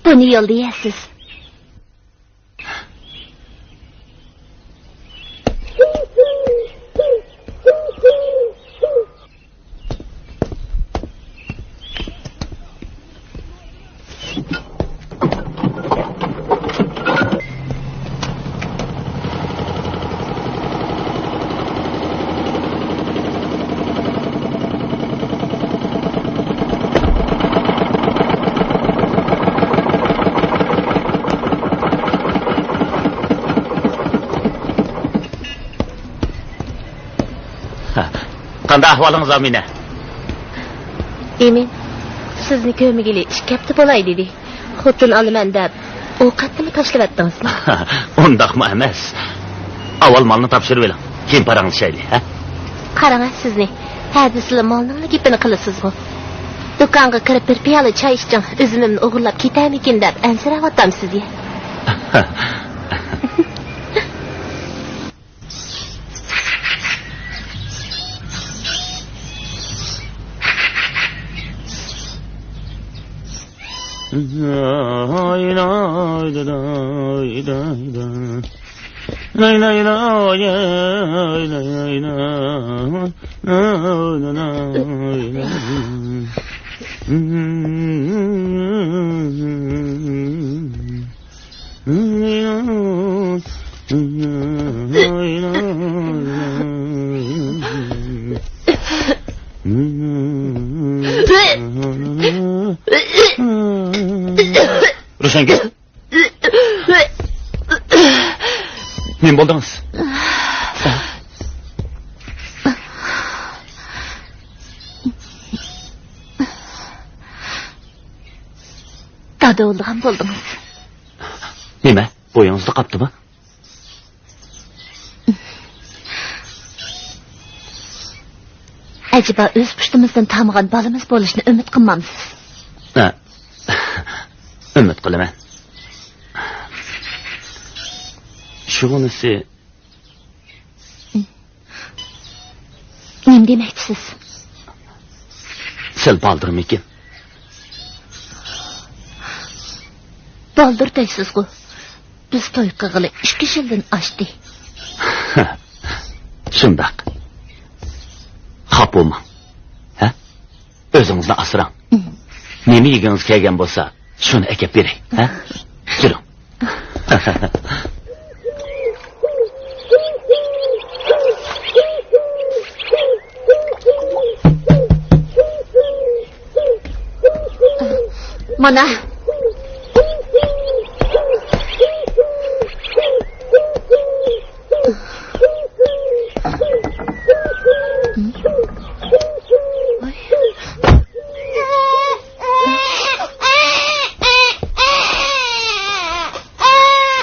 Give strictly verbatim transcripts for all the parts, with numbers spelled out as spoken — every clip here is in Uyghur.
بۇنى يولدا يەرسىز. قانداق ئەھۋالىڭىز، ئامىنە؟ ئىمىن، سىزنى كۆرمىگىلى ئىككى ھەپتە بولاي دېدى. خوتۇن ئالىمەن دەپ، ئوقەتنىمۇ تاشلىۋەتتىڭىزمۇ؟ ئۇنداقمۇ ئەمەس. ئاۋۋال مالنى تاپشۇرۇۋېلىڭ، كېيىن پاراڭلىشايلى، ھە؟ قاراڭ سىزنى، ھە دېسىلا مالنىڭلا گېپىنى قىلىسىزغۇ. دۇكانغا كىرىپ بىر پىيالە چاي ئىچىڭ، ئۈزۈمۈمنى ئوغرىلاپ كېتەرمىكىن دەپ ئەنسىرەۋاتامسىز يا؟ روشەنگۈل، نېمە بولدىڭىز؟ دادا بولىدىغان بولدىڭىز. نېمە؟ بويىڭىزدا قاپتىمۇ؟ ئەجەبا ئۆز پۇشتىمىزدىن تامغان بالىمىز بولۇشىنى ئۈمىد قىلمامسىز؟ ھە. ئۈمىد قىلىمەن. شۇغىنىسى. نېمە دېمەكچىسىز؟ سەل بالدۇرمىكىن؟ بالدۇر دەيسىزغۇ. بىز توي قىلغىلى ئىككى يىلدىن ئاشتى. شۇنداق. خاپا بولماڭ. ھە؟ ئۆزىڭىزنى ئاسراڭ. نېمە يېگۈڭىز كەلگەن بولسا، شۇنى ئەكەپ بېرەي، ھە؟ يۈرۈڭ. مانا.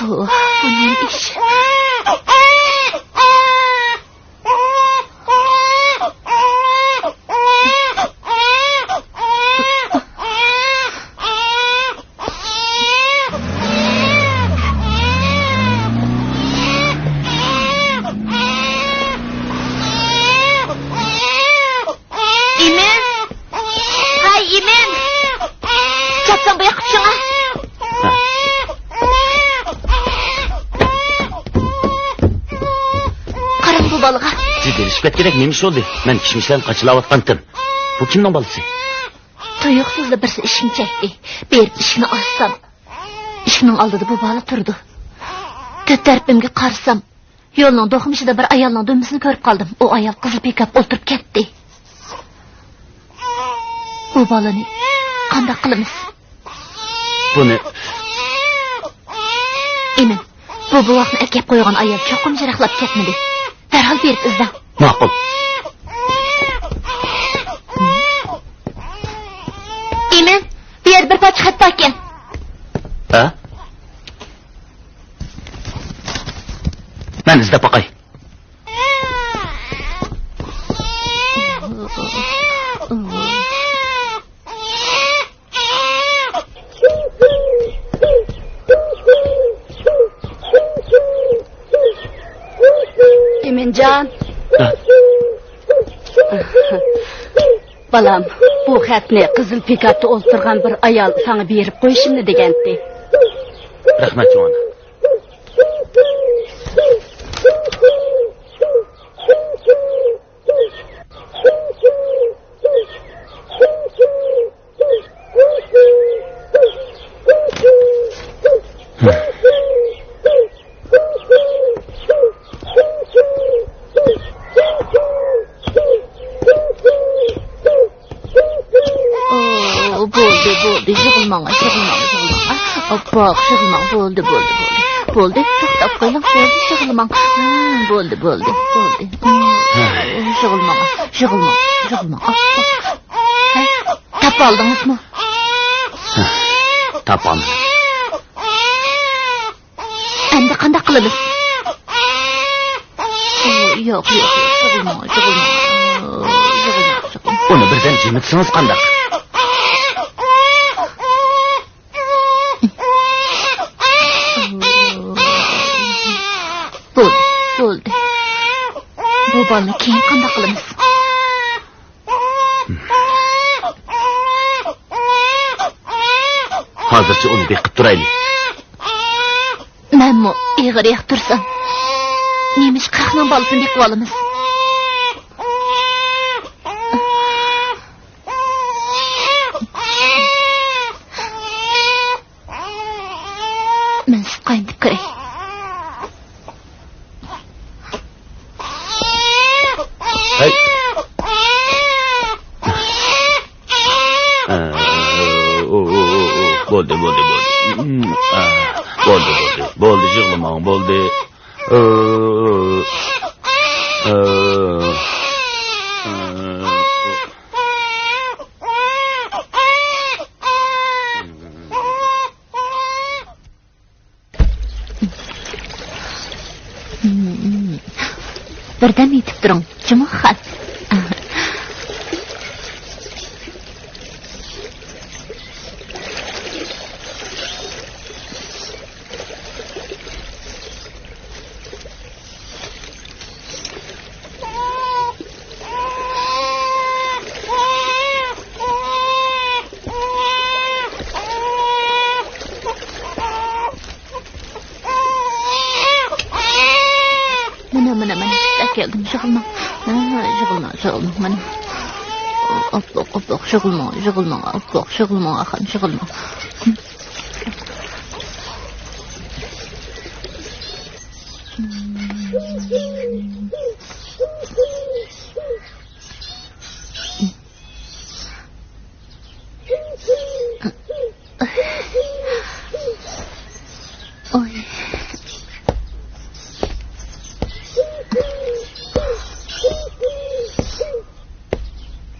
بۇ، بۇ نېمە ئىش؟ ئىمىن! ھەي، ئىمىن! چاپسان بۇ ياققا چۈشۈڭە! قاراڭ بۇ بالىغا! جىددىيلىشىپ كەتكۈدەك نېمە ئىش بولدى؟ مەن كىشمىشلەرنى قاچىلاۋاتقانتىم. بۇ كىمنىڭ بالىسى؟ تۇيۇقسىزلا بىرسى ئىشىكنى چەكتى. بېرىپ ئىشىكنى ئاچسام، ئىشىكنىڭ ئالدىدا بۇ بالا تۇرىدۇ. تۆت تەرىپىمگە قارىسام، يولنىڭ دوقمۇشىدا بىر ئايالنىڭ دۈمبىسىنى كۆرۈپ قالدىم. ئۇ ئايال قىزىل پىكاپ ئولتۇرۇپ كەتتى. بۇ بالىنى قانداق قىلىمىز؟ بۇنى. ئىمىن، بۇ بوۋاقنى ئەكەپ قويغان ئايال چوقۇم يىراقلاپ كەتمىدى. دەرھال بېرىپ ئىزدەڭ. ماقۇل. ئىمىن، بۇ يەردە بىر پارچە خەت باركەن. ھە؟ مەن ئىزدەپ باقاي. ئىمىنجان. ھە؟ بالام، بۇ خەتنى قىزىل پىكاپتا ئولتۇرغان بىر ئايال ساڭا بېرىپ قويۇشۇمنى دېگەنتى. رەھمەت، چوڭ ئانا. ئو، بولدى، بولدى، يىغلىماڭ، يىغلىماڭ، يىغلىماڭ. ئاپپاق، يىغلىماڭ، بولدى، بولدى، بولدى. بولدى، توختاپ قېلىڭ، بولدى، يىغلىماڭ. ھە، بولدى، بولدى، بولدى. يىغلىماڭ، يىغلىماڭ، يىغلىماڭ. ئاپپاق. ھە، تاپالدىڭىزمۇ؟ تاپالمىدىم. ئەمدى قانداق قىلىمىز؟ ئو، ياق، ياق، ياق، يىغلىماڭ، يىغلىماڭ. ئو، يىغلىماڭ، يىغلىماڭ. ئۇنى بىردەم جىمىتسىڭىز قانداق؟ بولدى، بولدى. بۇ بالىنى كېيىن قانداق قىلىمىز؟ ھازىرچە ئۇنى بېقىپ تۇرايلى. مەنمۇ ئېغىر ياقتۇرسام، نېمىشقا خەقنىڭ بالىسىنى بېقىۋالىمىز؟ مەن سۈت قاينىتىپ كىرەي. ھەي. ئە، ئۇ، ئۇ، ئۇ، ئۇ. بولدى، بولدى، بولدى. ئە، بولدى، بولدى. بولدى، يىغلىماڭ، بولدى. ئە، ئە، ئە. بىردەم يېتىپ تۇرۇڭ، جۇمۇ خان. مانا، مانا، مانا، سۈت ئەكەلدىم، يىغلىماڭ. ھە، يىغلىماڭ، يىغلىماڭ، مانا. ئاپپاق، ئاپپاق، يىغلىماڭ، يىغلىماڭ، ئاپپاق، يىغلىماڭ، ئاخام، يىغلىماڭ. ئوي.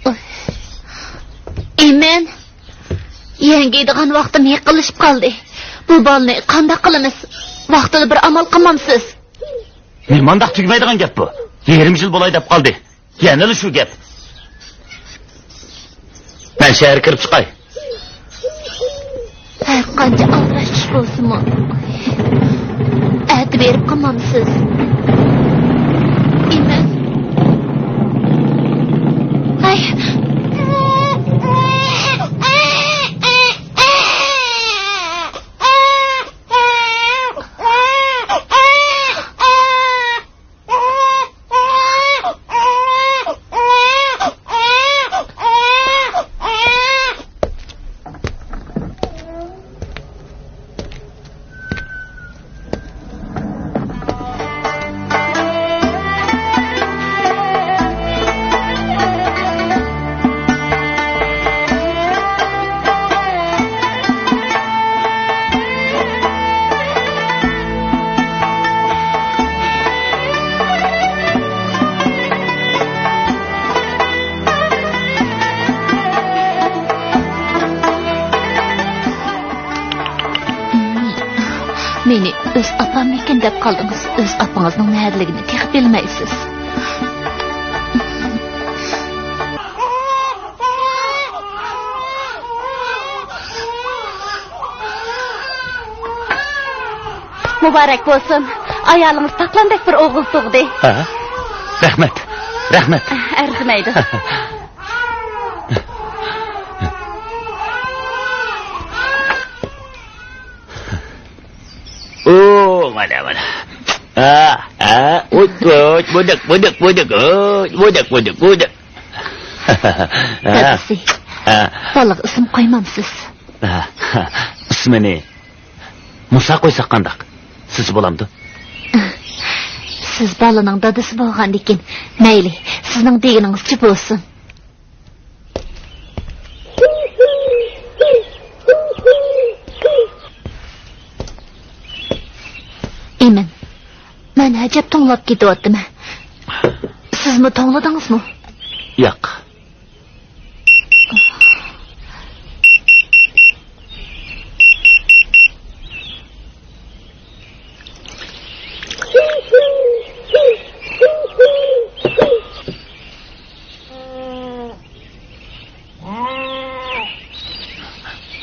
ئوي. ئىمىن، يەڭگىيدىغان ۋاقتىم يېقىنلىشىپ قالدى. بۇ بالىنى قانداق قىلىمىز؟ ۋاقتىدا بىر ئامال قىلمامسىز؟ نېمانداق تۈگىمەيدىغان گەپ بۇ؟ يېرىم يىل بولاي دەپ قالدى. يەنىلا شۇ گەپ. مەن شەھەرگە كىرىپ چىقاي. ھەر قانچە ئالدىراش چۈش بولسىمۇ، ئەتە بېرىپ قالمامسىز؟ ئىمىن. ھەي. مېنى ئۆز ئاپاممىكىن دەپ قالدىڭىز. ئۆز ئاپىڭىزنىڭ نەدىلىكىنى تېخى بىلمەيسىز. مۇبارەك بولسۇن، ئايالىڭىز تاقلاندەك بىر ئوغۇل تۇغدى. ھە؟ رەھمەت، رەھمەت. ئەرزىمەيدۇ. مانا، مانا. ھە، ھە، ئۇچ، ئۇچ، بۇدۇق، بۇدۇق، بۇدۇق، ئۇچ، بۇدۇق، بۇدۇق، بۇدۇق. ھە، دادىسى، ھە. بالىغا ئىسىم قويمامسىز؟ ھە، ئىسمىنى مۇسا قويساق قانداق؟ سىزچە بولامدۇ؟ سىز بالىنىڭ دادىسى بولغاندىكىن، مەيلى، سىزنىڭ دېگىنىڭىزچە بولسۇن. ئىمىن، مەن ئەجەب توڭلاپ كېتىۋاتىمەن. سىزمۇ توڭلىدىڭىزمۇ؟ ياق.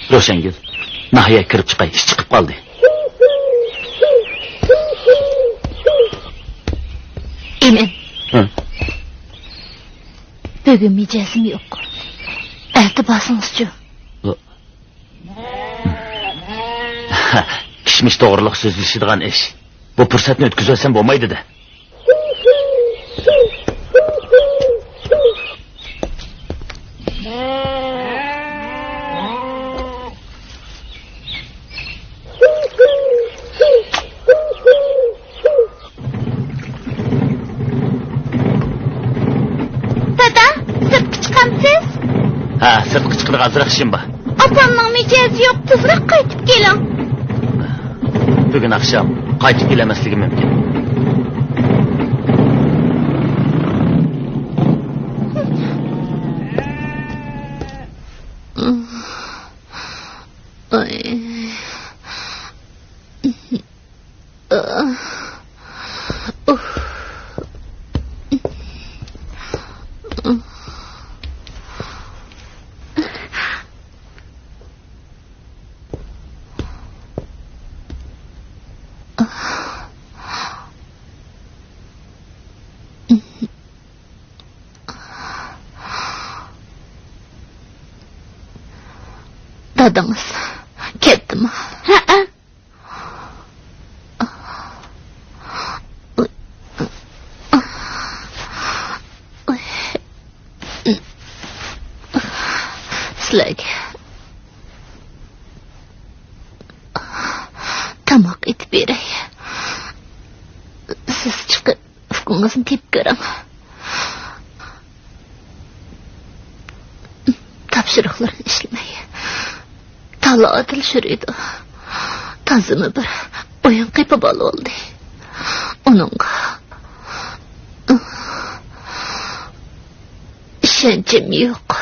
روشەنگۈل، ناھىيەگە كىرىپ چىقاي، ئىش چىقىپ قالدى. ئىمىن. ھە. بۈگۈن مىجەزىم يوق. ئەتە بارسىڭىزچۇ؟ بۇ، كىشمىش توغرىلىق سۆزلىشىدىغان ئىش. بۇ پۇرسەتنى ئۆتكۈزۈۋەتسەم بولمايدۇ-دە. دادا، سىرتقا چىقامسىز؟ ھە، سىرتقا چىقىدىغان ئازراق ئىشىم بار. ئاپامنىڭ مىجەزى يوق، تېزراق قايتىپ كېلىڭ. بۈگۈن ئاخشام قايتىپ كېلەلمەسلىكى مۇمكىن. دادىڭىز كەتتىمۇ؟ ھەئە. سىلەرگە تاماق ئېتىپ بېرەي. سىز چىقىپ ئۇكىڭىزنى تېپىپ كۆرۈڭ. تاپشۇرۇقلىرىنى ئىشلىمەي، تالا تىلشۇرىدۇ. تازىمۇ بىر ئويۇن قېپى بالا بولدى. ئۇنىڭغا ئىشەنچىم يوق.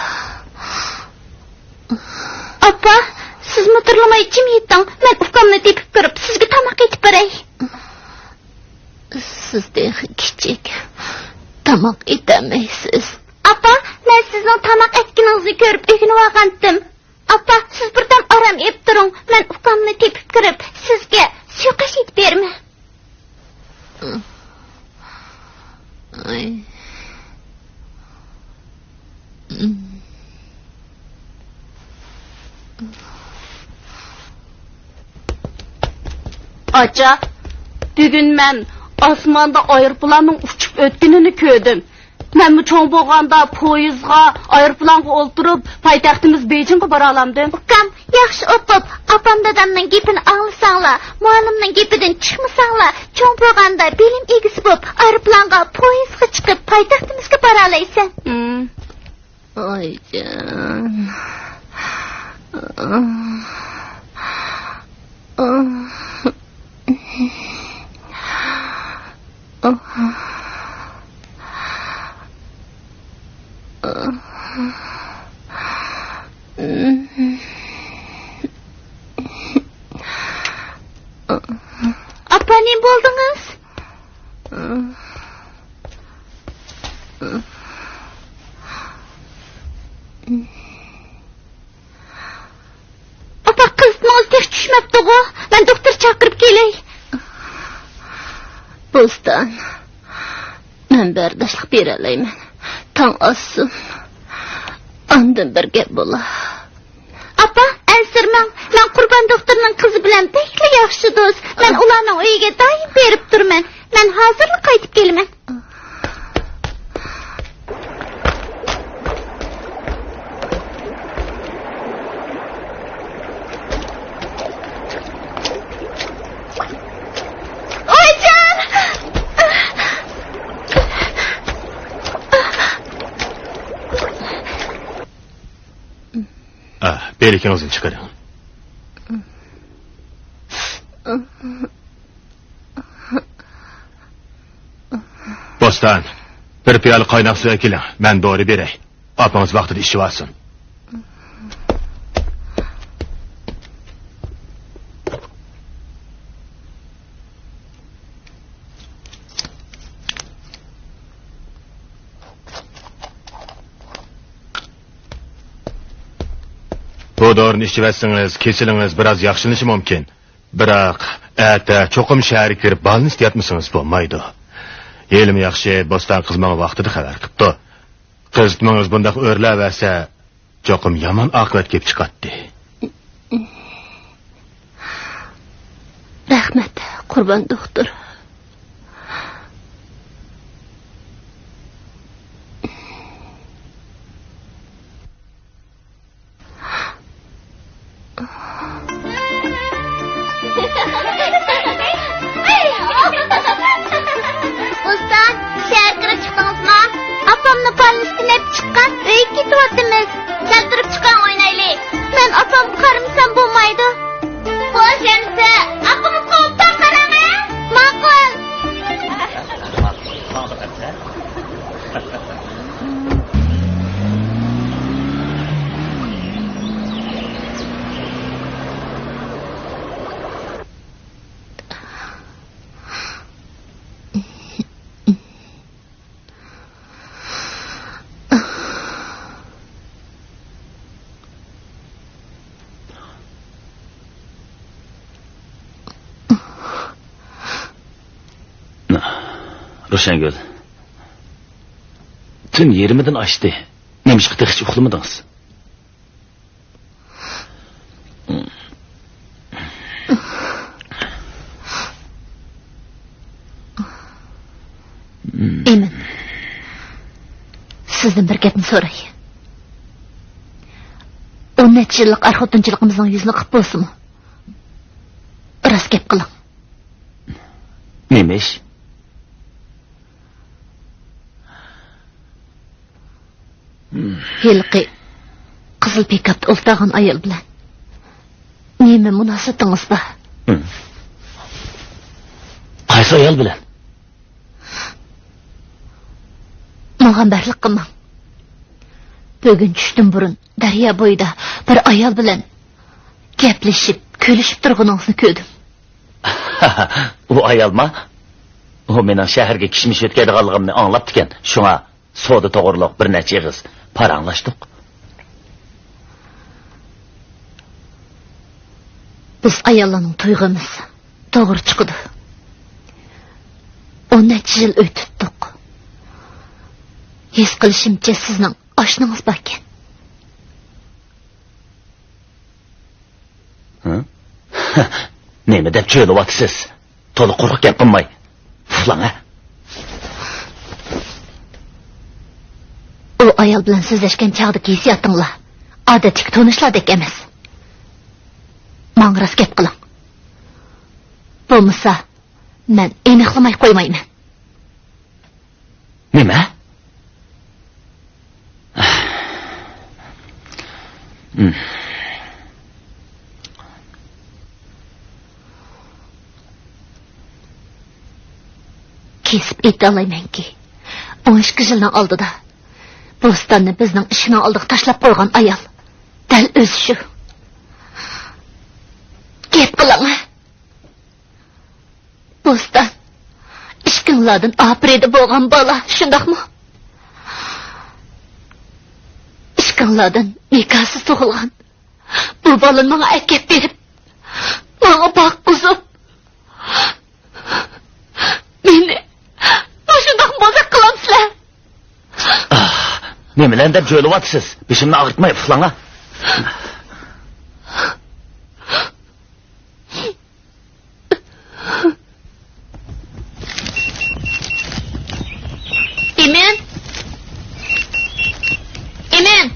ئاپا، سىزمۇ تۇرۇلماي جىم يېتىڭ. مەن ئۇكامنى تېپىپ كىرىپ، سىزگە تاماق ئېتىپ بېرەي. سىز تېخى كىچىك، تاماق ئېتەلمەيسىز. ئاپا، مەن سىزنىڭ تاماق ئەتكىنىڭىزنى كۆرۈپ ئۆگىنىۋالغانتىم. ئاپا، سىز بىردەم ئارام ئېلىپ تۇرۇڭ، مەن ئۇكامنى تېپىپ كىرىپ، سىزگە سۇيۇقئاش ئېتىپ بېرىمەن. ئاچا، بۈگۈن مەن ئاسماندا ئايروپىلاننىڭ ئۇچۇپ ئۆتكىنىنى كۆردۈم. مەنمۇ چوڭ بولغاندا پويىزغا، ئايروپىلانغا ئولتۇرۇپ، پايتەختىمىز بېيجىڭغا بارالامدىم. ئۇكام، ياخشى ئوقۇپ، ئاپام دادامنىڭ گېپىنى ئاڭلىساڭلار، مۇئەللىمنىڭ گېپىدىن چىقمىساڭلار، چوڭ بولغاندا بىلىم ئىگىسى بولۇپ، ئايروپىلانغا، پويىزغا چىقىپ، پايتەختىمىزگە بارالايسەن. ھىم. ئايجان. ئاپا، نېمە بولدىڭىز؟ ئاپا، قىزىتمىڭىز تېخى چۈشمەپتىغۇ. مەن دوختۇر چاقىرىپ كېلەي. بوستان، مەن بەرداشلىق بېرەلەيمەن. تاڭ ئاتسۇن. ئاندىن بىر گەپ بولا. ئاپا، ئەنسىرىمەڭ. مەن قۇربان دوختۇرنىڭ قىزى بىلەن بەكلا ياخشى دوست. مەن ئۇلارنىڭ ئۆيىگە يىلىكىڭىزنى چىقىرىڭ. بوستان، بىر پىيالە قايناق سۇ ئەكېلىڭ، مەن دورا بېرەي. ئاپىڭىز ۋاقتىدا ئىچىۋالسۇن. بۇ دورىنى ئىچىۋەتسىڭىز، كېسىلىڭىز بىراز ياخشىلىنىشى مۇمكىن. بىراق، ئەتە چوقۇم شەھەرگە كىرىپ بالنىستتا ياتمىسىڭىز بولمايدۇ. ھېلىمۇ ياخشى، بوستان قىز ماڭا ۋاقتىدا خەۋەر قىپتۇ. قىزىتمىڭىز بۇنداق ئۆرلەۋەرسە، چوقۇم يامان ئاقىۋەت كېلىپ چىقاتتى. رەھمەت، قۇربان دوختۇر. بوستان، شەھەرگە كىرىپ چىقتىڭىزمۇ؟ ئاپامنى بالنىستتىن ئېلىپ چىققان، ئۆيگە كېتىۋاتىمىز. سەل تۇرۇپ چىقىڭ، ئوينايلى. مەن ئاپامغا قارىمىسام بولمايدۇ. خوش ئەمىسە، ئاپىڭىزغا ئوبدان قاراڭ ھە. ماقۇل. روشەنگۈل، تۈن يېرىمىدىن ئاشتى. نېمىشقا تېخىچە ئۇخلىمىدىڭىز؟ ئىمىن، سىزدىن بىر گەپنى سوراي. ئون نەچچە يىللىق ئەر-خوتۇنچىلىقىمىزنىڭ يۈزىنى قىپ بولسىمۇ، راست گەپ قىلىڭ. نېمە ئىش؟ ھېلىقى قىزىل پىكاپتا ئولتۇرغان ئايال بىلەن نېمە مۇناسىۋىتىڭىز بار؟ قايسى ئايال بىلەن؟ ماڭا ھەمراھلىق قىلماڭ. بۈگۈن چۈشتىن بۇرۇن دەريا بويىدا بىر ئايال بىلەن گەپلىشىپ، كۈلۈشۈپ تۇرغىنىڭىزنى كۆردۈم. ئۇ ئايالما؟ ئۇ مېنىڭ شەھەرگە كىشمىش يۆتكەيدىغانلىقىمنى ئاڭلاپتىكەن. شۇڭا سودا توغرۇلۇق بىر نەچچە ئېغىز پاراڭلاشتۇق. بىز ئاياللارنىڭ تۇيغۇمىز توغرا چىقىدۇ. ئون نەچچە يىل ئۆي تۇتتۇق. ھېس قىلىشىمچە، سىزنىڭ ئاشنىڭىز باركەن. ھە؟ نېمە دەپ چۆلىۋاتىسىز؟ تولا قۇرۇق گەپ قىلماي، ئۇخلاڭ ھە. ئۇ ئايال بىلەن سۆزلەشكەن چاغدىكى ھېسسىياتىڭلار ئادەتتىكى تونۇشلاردەك ئەمەس. ماڭا راست گەپ قىلىڭ. بولمىسا، مەن ئېنىقلىماي قويمايمەن. نېمە؟ كېسىپ ئېيتالايمەنكى، ئون ئىككى يىلنىڭ ئالدىدا بوستاننى بىزنىڭ ئىشىكنىڭ ئالدىغا تاشلاپ قويغان ئايال دەل ئۆزى شۇ. گەپ قىلىڭ. بوستان، ئىككىڭلاردىن ئاپىرىدە بولغان بالا، شۇنداقمۇ؟ ئىككىڭلاردىن نىكاھسىز تۇغۇلغان بۇ بالىنى ماڭا ئەكەپ بېرىپ، ماڭا باققۇزۇپ، مېنى مۇشۇنداق بوزەك قىلامسىلەر؟ ئاھ، نېمىلەرنى دەپ جۆيلۈۋاتىسىز؟ بېشىمنى ئاغرىتماي ئۇخلاڭا. ئىمىن! ئىمىن!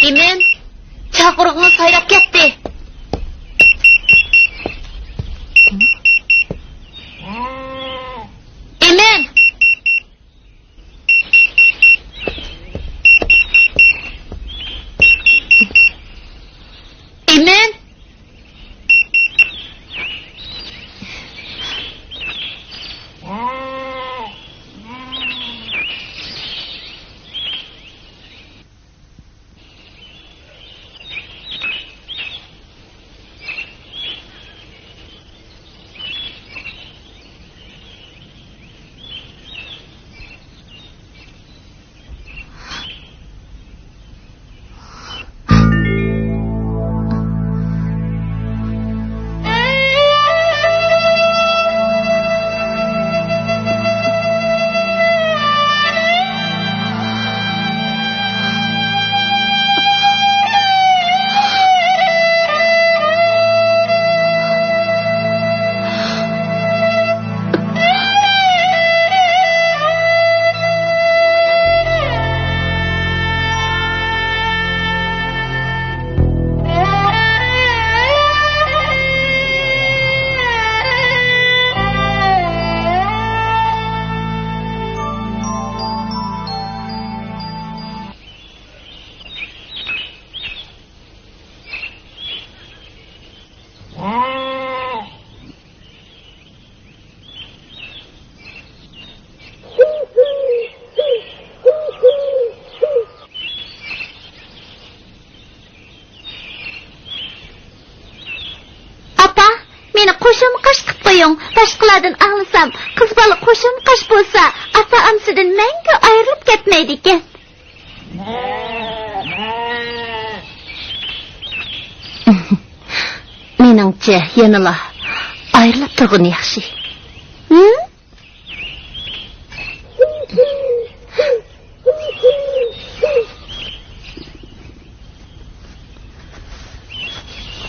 ئىمىن! چاقىرىقىڭىز سايراپ كەتتى. ئىمىن! قاش قىپ قويۇڭ، باشقىلاردىن ئاڭلىسام، قىز بالا قوشۇم قاش بولسا، ئاتا-ئانىسىدىن مەڭگۈ ئايرىلىپ كەتمەيدىكەن. مېنىڭچە، يەنىلا ئايرىلىپ تۇرغىنى ياخشى. ھىم؟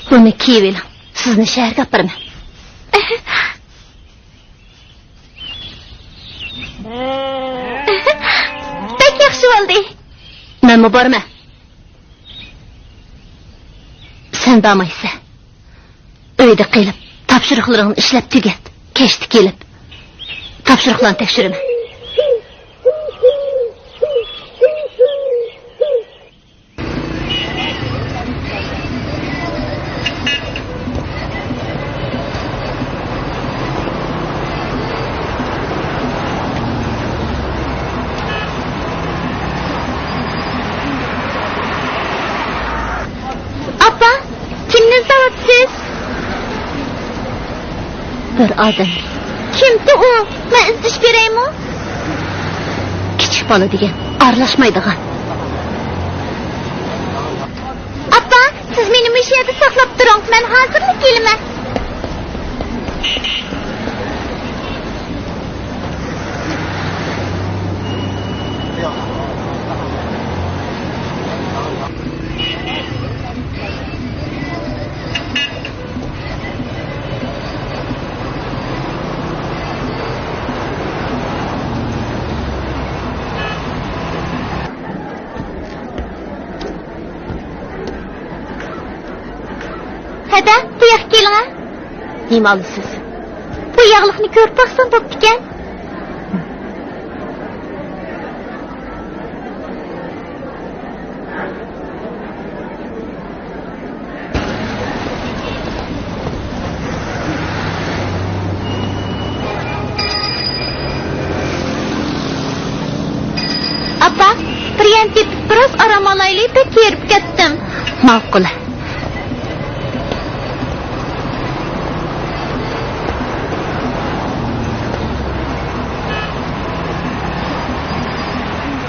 بۇنى كىيىۋېلىڭ. سىزنى شەھەرگە ئاپىرىمەن. بەك ياخشى بولدى. مەنمۇ بارىمەن. سەن بارمايسەن. ئۆيدە قېلىپ، تاپشۇرۇقلىرىڭنى ئىشلەپ تۈگەت. كەچتە كېلىپ، تاپشۇرۇقلارنى تەكشۈرىمەن. ئاپا، كىمنى ئىزدەۋاتىسىز؟ بىر ئادەم. كىمتى ئۇ؟ مەن ئىزدىشىپ بېرەيمۇ؟ كىچىك بالا دېگەن، ئارىلاشمايدىغان. ئاپا، سىز مېنى مۇشۇ يەردە ساقلاپ تۇرۇڭ، مەن ھازىرلا كېلىمەن. ھەدە، بۇ ياققا كېلىڭە. نېمە ئالىسىز؟ بۇ ياغلىقنى كۆرۈپ باقسام بوپتىكەن. ئاپا، بىر يەرنى تېپىپ بىراز ئارام ئالايلى، بەك ھېرىپ كەتتىم. ماقۇل.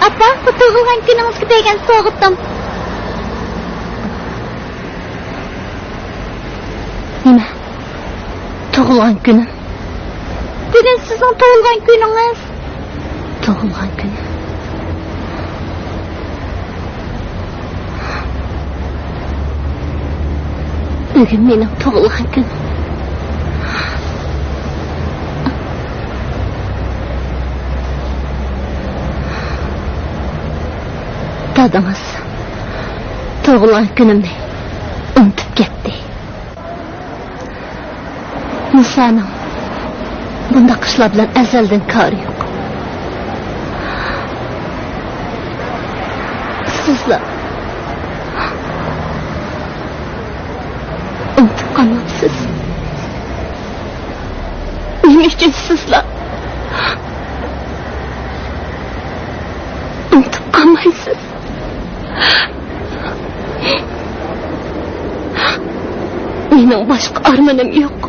ئاپا، بۇ تۇغۇلغان كۈنىڭىزگە بەرگەن سوۋغىتىم. نېمە؟ تۇغۇلغان كۈنۈم؟ بۈگۈن سىزنىڭ تۇغۇلغان كۈنىڭىز. تۇغۇلغان كۈنۈم. بۈگۈن مېنىڭ تۇغۇلغان كۈنۈم. دادىڭىز تۇغۇلغان كۈنۈمنى ئۇنتۇپ كەتتى. مۇسانىڭ بۇنداق ئىشلار بىلەن ئەزەلدىن كارى يوق. سىزلا ئۇنتۇپ قالمامسىز؟ نېمە ئۈچۈن سىزلا ئۇنتۇپ قالمايسىز؟ مېنىڭ باشقا ئارمىنىم يوق.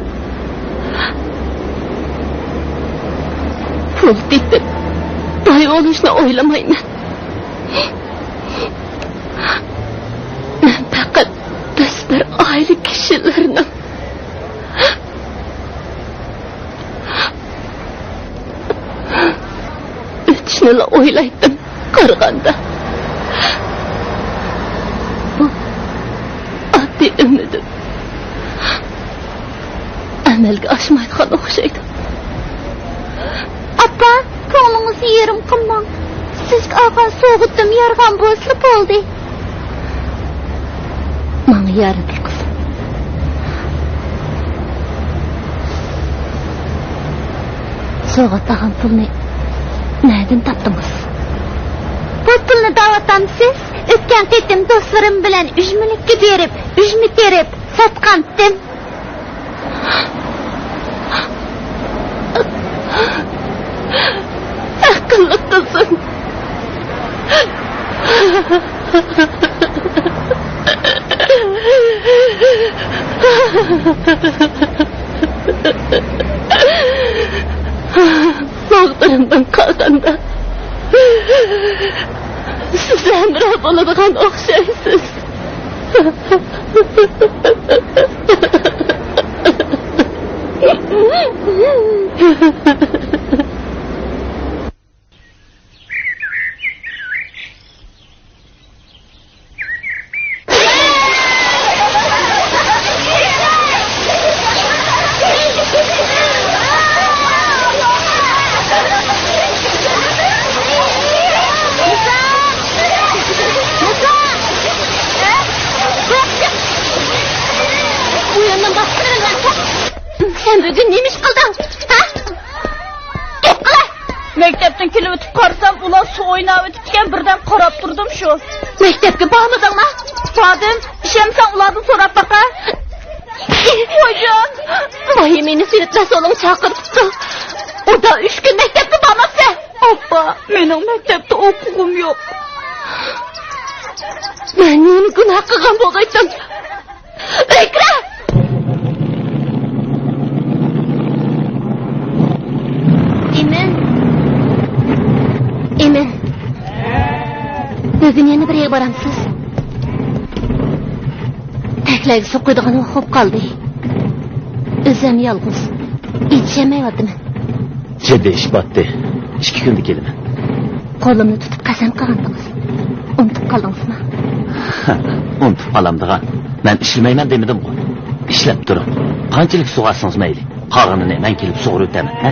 پۇل تېپىپ، باي بولۇشنى ئويلىمايمەن. مەن پەقەت بىز بىر ئائىلە كىشىلىرىنىڭ ئۆتۈشنىلا ئويلايتتىم قارىغاندا. بۇ ئاددىي ئۈمىدىم ئەمەلگە ئاشمايدىغان ئوخشايدۇ. ئاپا، كۆڭلىڭىزنى يېرىم قىلماڭ. سىزگە ئالغان سوۋغىتىم يارىغان بولسىلا بولدى. ماڭا يارىدى، قىزىم. سوۋغات ئالغان پۇلنى نەدىن تاپتىڭىز؟ بۇ پۇلنى دەۋاتامسىز؟ ئۆتكەن قېتىم دوستلىرىم بىلەن ئۈجمىلىككە بېرىپ، ئۈجمە تېرىپ ساتقانتىم. ئەقىللىق قىزىم. بولىدىغان ئوخشايسىز. سەن بۈگۈن نېمە ئىش قىلدىڭ؟ ھە؟ گەپ قىلە! مەكتەپتىن كېلىۋېتىپ قارىسام، ئۇلار سۇ ئويناۋېتىپتىكەن، بىردەم قاراپ تۇردۇم شۇ. مەكتەپكە بارمىدىڭما؟ باردىم. ئىشەنمىسەڭ ئۇلاردىن سوراپ باقە. خوجام! ۋاھىمىنى سېلىپ مەسئۇلۇڭ چاقىرىپتۇ. ئۇدا ئۈچ كۈن مەكتەپكە بارماپسەن. ئاپا، مېنىڭ مەكتەپتە ئوقۇغۇم يوق. مەن نېمە گۇناھ قىلغان بولغايتتىم؟ ئۆيگە كىرە! ئىمىن. ئىمىن. بۈگۈن يەنە بىر يەرگە بارامسىز؟ تەكلەرگە سۇ قۇيىدىغان ۋاقىت بولۇپ قالدى. ئۆزۈم يالغۇز. يېتىشەلمەيۋاتىمەن. جىددىي ئىش باتتى. ئىككى كۈندە كېلىمەن. قولۇمنى تۇتۇپ قەسەم قىلغانتىڭىز. ئۇنتۇپ قالدىڭىزمۇ؟ ئۇنتۇپ قالامدىغان. مەن ئىشلىمەيمەن دېمىدىمغۇ. ئىشلەپ تۇرۇڭ. قانچىلىك سۇغارسىڭىز مەيلى. قالغىنىنى مەن كېلىپ سۇغۇرۇۋېتەمەن، ھە؟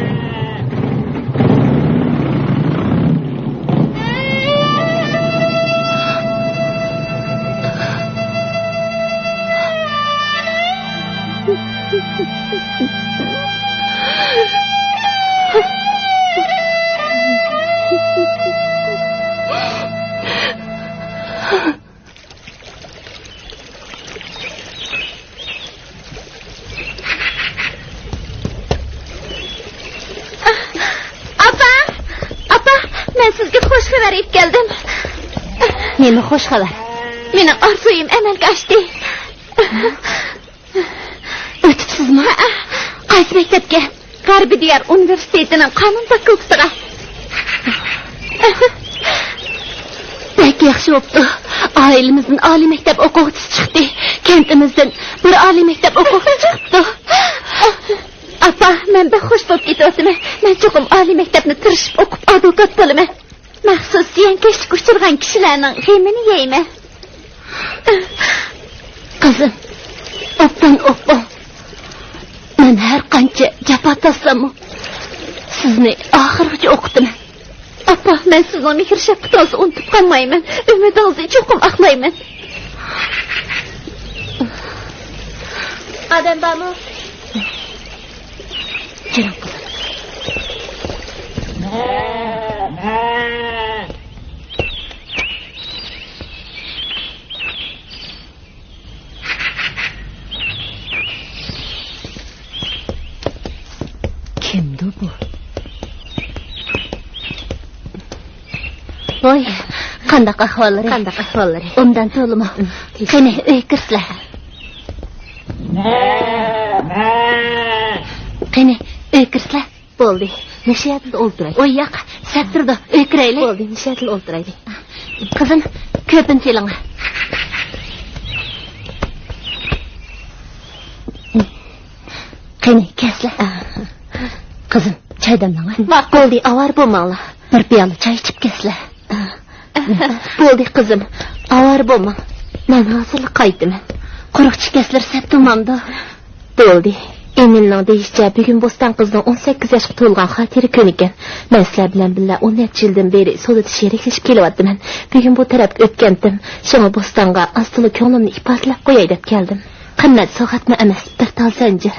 ئاپا! ئاپا! مەن سىزگە خوش خەۋەر ئېلىپ كەلدىم. نېمە خوش خەۋەر؟ مېنىڭ ئارزۇيۇم ئەمەلگە ئاشتى. ئۆتۈپسىزمۇ؟ ھەئە. قايسى مەكتەپكە؟ غەربىي دىيار ئۇنىۋېرسىتېتىنىڭ قانۇن فاكۇلتېتىغا. بەك ياخشى بوپتۇ. ئائىلىمىزدىن ئالىي مەكتەپ ئوقۇغۇچىسى چىقتى. كەنتىمىزدىن بىر ئالىي مەكتەپ ئوقۇغۇچىسى چىقىپتۇ. ئاپا، مەن بەك خوش بولۇپ كېتىۋاتىمەن. مەن چوقۇم ئالىي مەكتەپنى تىرىشىپ ئوقۇپ ئادۋوكات بولىمەن. مەخسۇس زىيانكەشلىككە ئۇچرىغان كىشىلەرنىڭ غېمىنى يەيمەن. قىزىم، ئوبدان ئوقۇڭ. مەن ھەر قانچە جاپا تارتساممۇ، سىزنى ئاخىرغىچە ئوقۇتىمەن. ئاپا، مەن سىزنىڭ مېھىر-شەپقىتىڭىزنى ئۇنتۇپ قالمايمەن. ئۈمىدىڭىزنى چوقۇم ئاقلايمەن. ئادەم بارمۇ؟ كىرىڭ، قىزىم. كىمدۇ بۇ؟ ۋاي، قانداق ئەھۋاللىرى؟ قانداق ئەھۋاللىرى؟ ئوبدان تولىمۇ؟ قېنى، ئۆيگە كىرسىلە. قېنى، ئۆيگە كىرسىلە. بولدى، مۇشۇ يەردىلا ئولتۇراي. ئۇ ياق، سەت تۇرىدۇ، ئۆيگە كىرەيلى. بولدى، مۇشۇ يەردىلا ئولتۇرايلى. قىزىم، كۆپۈنچە ئېلىڭلار. قېنى، كەلسىلە. قىزىم، چاي دەملەڭ. ماقۇل. بولدى، ئاۋارە بولماڭلار. بىر پىيالە چاي ئىچىپ كەلسىلە. بولدى، قىزىم، ئاۋارە بولماڭ. مەن ھازىرلا قايتىمەن. قۇرۇق چىكەسلىرى سەت تومامدۇ؟ بولدى. ئېمىلنىڭ دېيىشىچە، بۈگۈن بوستان قىزنىڭ ئون سەككىز ياشقا تولغان خاتىرە كۈنىكەن. مەن سىلەر بىلەن بىللە ئون نەچچە يىلدىن بېرى سودىدا شېرىكلىشىپ كېلىۋاتىمەن. بۈگۈن بۇ تەرەپكە ئۆتكەنتىم. شۇڭا بوستانغا ئازتولا كۆڭلۈمنى ئىپادىلەپ قوياي دەپ كەلدىم. قىممەت سوۋغاتمۇ ئەمەس، بىر تال زەنجىر.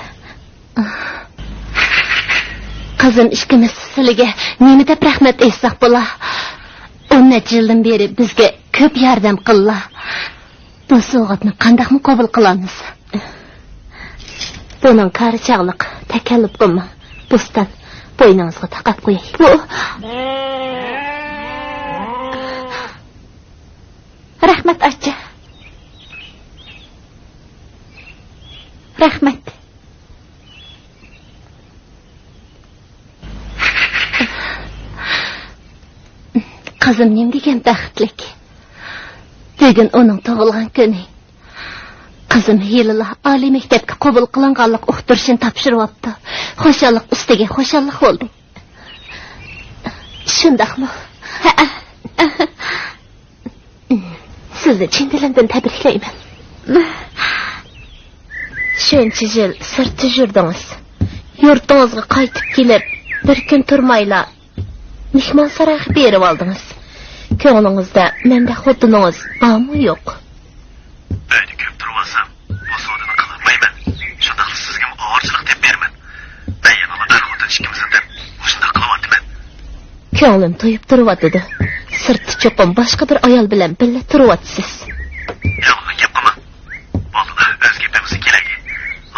قىزىم، ئىككىمىز سىلىگە نېمە دەپ رەھمەت ئېيتساق بولا؟ ئون نەچچە يىلدىن بېرى بىزگە كۆپ ياردەم قىللا. بۇ سوۋغاتنى قانداقمۇ قوبۇل قىلالمىز؟ بۇنىڭ كارى چاغلىق، تەكەللۇپ قىلماڭ. بوستان، بوينىڭىزغا تاقاپ قوياي. بۇ. رەھمەت، ئاچا. رەھمەت. قىزىم نېمە دېگەن بەختلىك. بۈگۈن ئۇنىڭ تۇغۇلغان كۈنى. قىزىم ھېلىلا ئالىي مەكتەپكە قوبۇل قىلىنغانلىق ئۇقتۇرۇشىنى تاپشۇرۇۋاپتۇ. خۇشاللىق ئۈستىگە خۇشاللىق بولدى. شۇنداقمۇ؟ ھەئە. سىزنى چىن دىلىمدىن تەبرىكلەيمەن. شۇنچە يىل سىرتتا يۈردىڭىز. يۇرتىڭىزغا قايتىپ كېلىپ، بىر كۈن تۇرمايلا مېھمانسارايغا بېرىۋالدىڭىز. كۆڭلىڭىزدە مەندەك خوتۇنىڭىز بارمۇ يوق؟ ئۆيدە كۆپ تۇرۇۋالسام، بۇ سودىنى قىلالمايمەن. شۇنداقلا سىزگىمۇ ئاۋارىچىلىق تېپىپ بېرىمەن. مەن يەنىلا ئەر-خوتۇن ئىككىمىزلا دەپ مۇشۇنداق قىلىۋاتىمەن. كۆڭلۈم تويۇپ تۇرۇۋاتىدۇ. سىرتتا چوقۇم باشقا بىر ئايال بىلەن بىللە تۇرۇۋاتىسىز. يالغان گەپ قىلما. بولدى، ئۆز گېپىمىزگە كېلەيلى.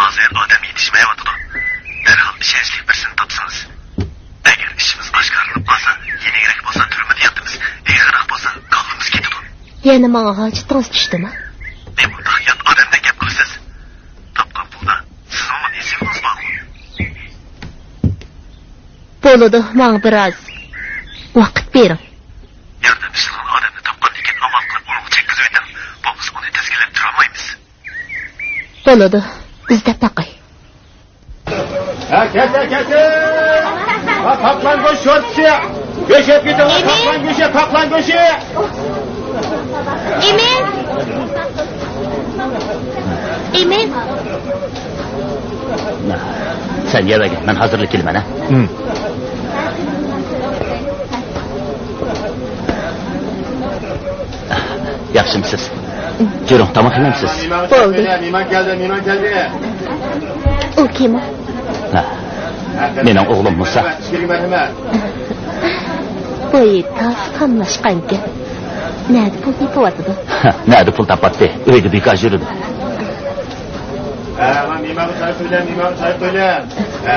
ھازىر ئادەم يېتىشمەيۋاتىدۇ. دەرھال ئىشەنچلىك بىرسىنى تاپسىڭىز. ئەگەر ئىشىمىز ئاشكارىلىنىپ قالسا، يېنىكرەك بولسا تۈرمىدە ياتىمىز، ئېغىرراق بولسا كاللىمىز كېتىدۇ. يەنە ماڭا ھاجىتىڭىز چۈشتىمۇ؟ نېمانداق يات ئادەمدەك گەپ قىلىسىز؟ تاپقان پۇلدا سىزنىڭمۇ نېسىۋىڭىز بارغۇ. بولىدۇ، ماڭا بىراز ۋاقىت بېرىڭ. ياردەم ئىشلىغان ئادەمنى تاپقاندىن كېيىن ئامال قىلىپ ئۇنىڭغا چەك كىرگۈزۈۋېتىڭ. بولمىسا ئۇنى تىزگىنلەپ تۇرالمايمىز. بولىدۇ، ئىزدەپ باقاي. ھە، كەتسە، كەتسە! ھە، قاپلان گۆش شورپىسى! گۆش يەپ كېتىڭ، ئىمىن! قاپلان گۆشى، قاپلان گۆشى! ئىمىن! ئىمىن! سەن يەۋەرگىن، مەن ھازىرلا كېلىمەن، ھە؟ ياخشىمۇسىز؟ جۈرۈڭ، تاماق يېمەمسىز؟ بولدى. مېھمان كەلدى، مېھمان كەلدى. ئۇ كىم؟ ھە. مېنىڭ ئوغلۇم مۇسا. ئىچكىرىگە مەرھەمەت. بويى تازا قاملاشقانكەن. نەدە پۇل تېپىۋاتىدۇ؟ نەدە پۇل تاپاتتى؟ ئۆيدە بىكار يۈرىدۇ. ھە، مانا مېھمانغا چاي قۇيلە، مېھمانغا چاي قۇيلە. ھە،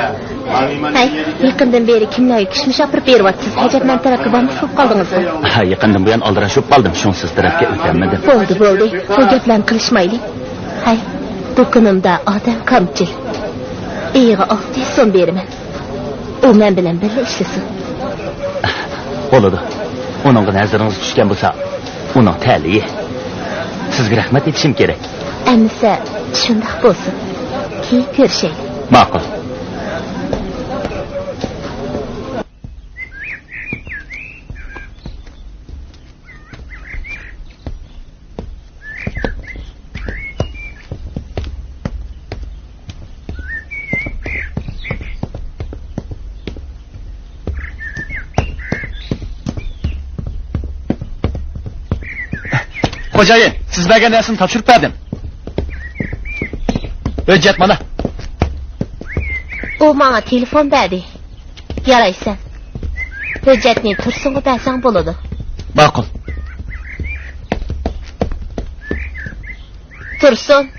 مانا مېھمان ھەي، يېدىكەن. يېقىندىن بېرى كىملەرگە كىشمىش ئاپىرىپ بېرىۋاتىسىز؟ ھەجەتمەن تەرەپكە بارماقچى بولۇپ قالدىڭىزمۇ؟ ھە، يېقىندىن بۇيان ئالدىراش بولۇپ قالدىم، شۇڭسىز تەرەپكە ئۆتەلمىدىم. بولدى، بولدى، بۇ گەپلەرنى قىلىشمايلى. ھەي، دۇكىنىمدا ئادەم كامچىل. ئېيىغا ئالتە يۈز سوم بېرىمەن. ئۇ مەن بىلەن بىللە ئىشلىسۇن. بولىدۇ. ئۇنىڭغا نەزىرىڭىز چۈشكەن بولسا، ئۇنىڭ تەلىيى. سىزگە رەھمەت ئېيتىشىم كېرەك. ئەمىسە، شۇنداق بولسۇن. كېيىن كۆرۈشەيلى. ماقۇل. خوجايىن، سىز بەرگەن نەرسىنى تاپشۇرۇپ بەردىم. ھۆججەت مانا. ئۇ ماڭا تېلېفون بەردى. يارايسەن. ھۆججەتنى تۇرسۇنغا بەرسەڭ بولىدۇ. ماقۇل. تۇرسۇن،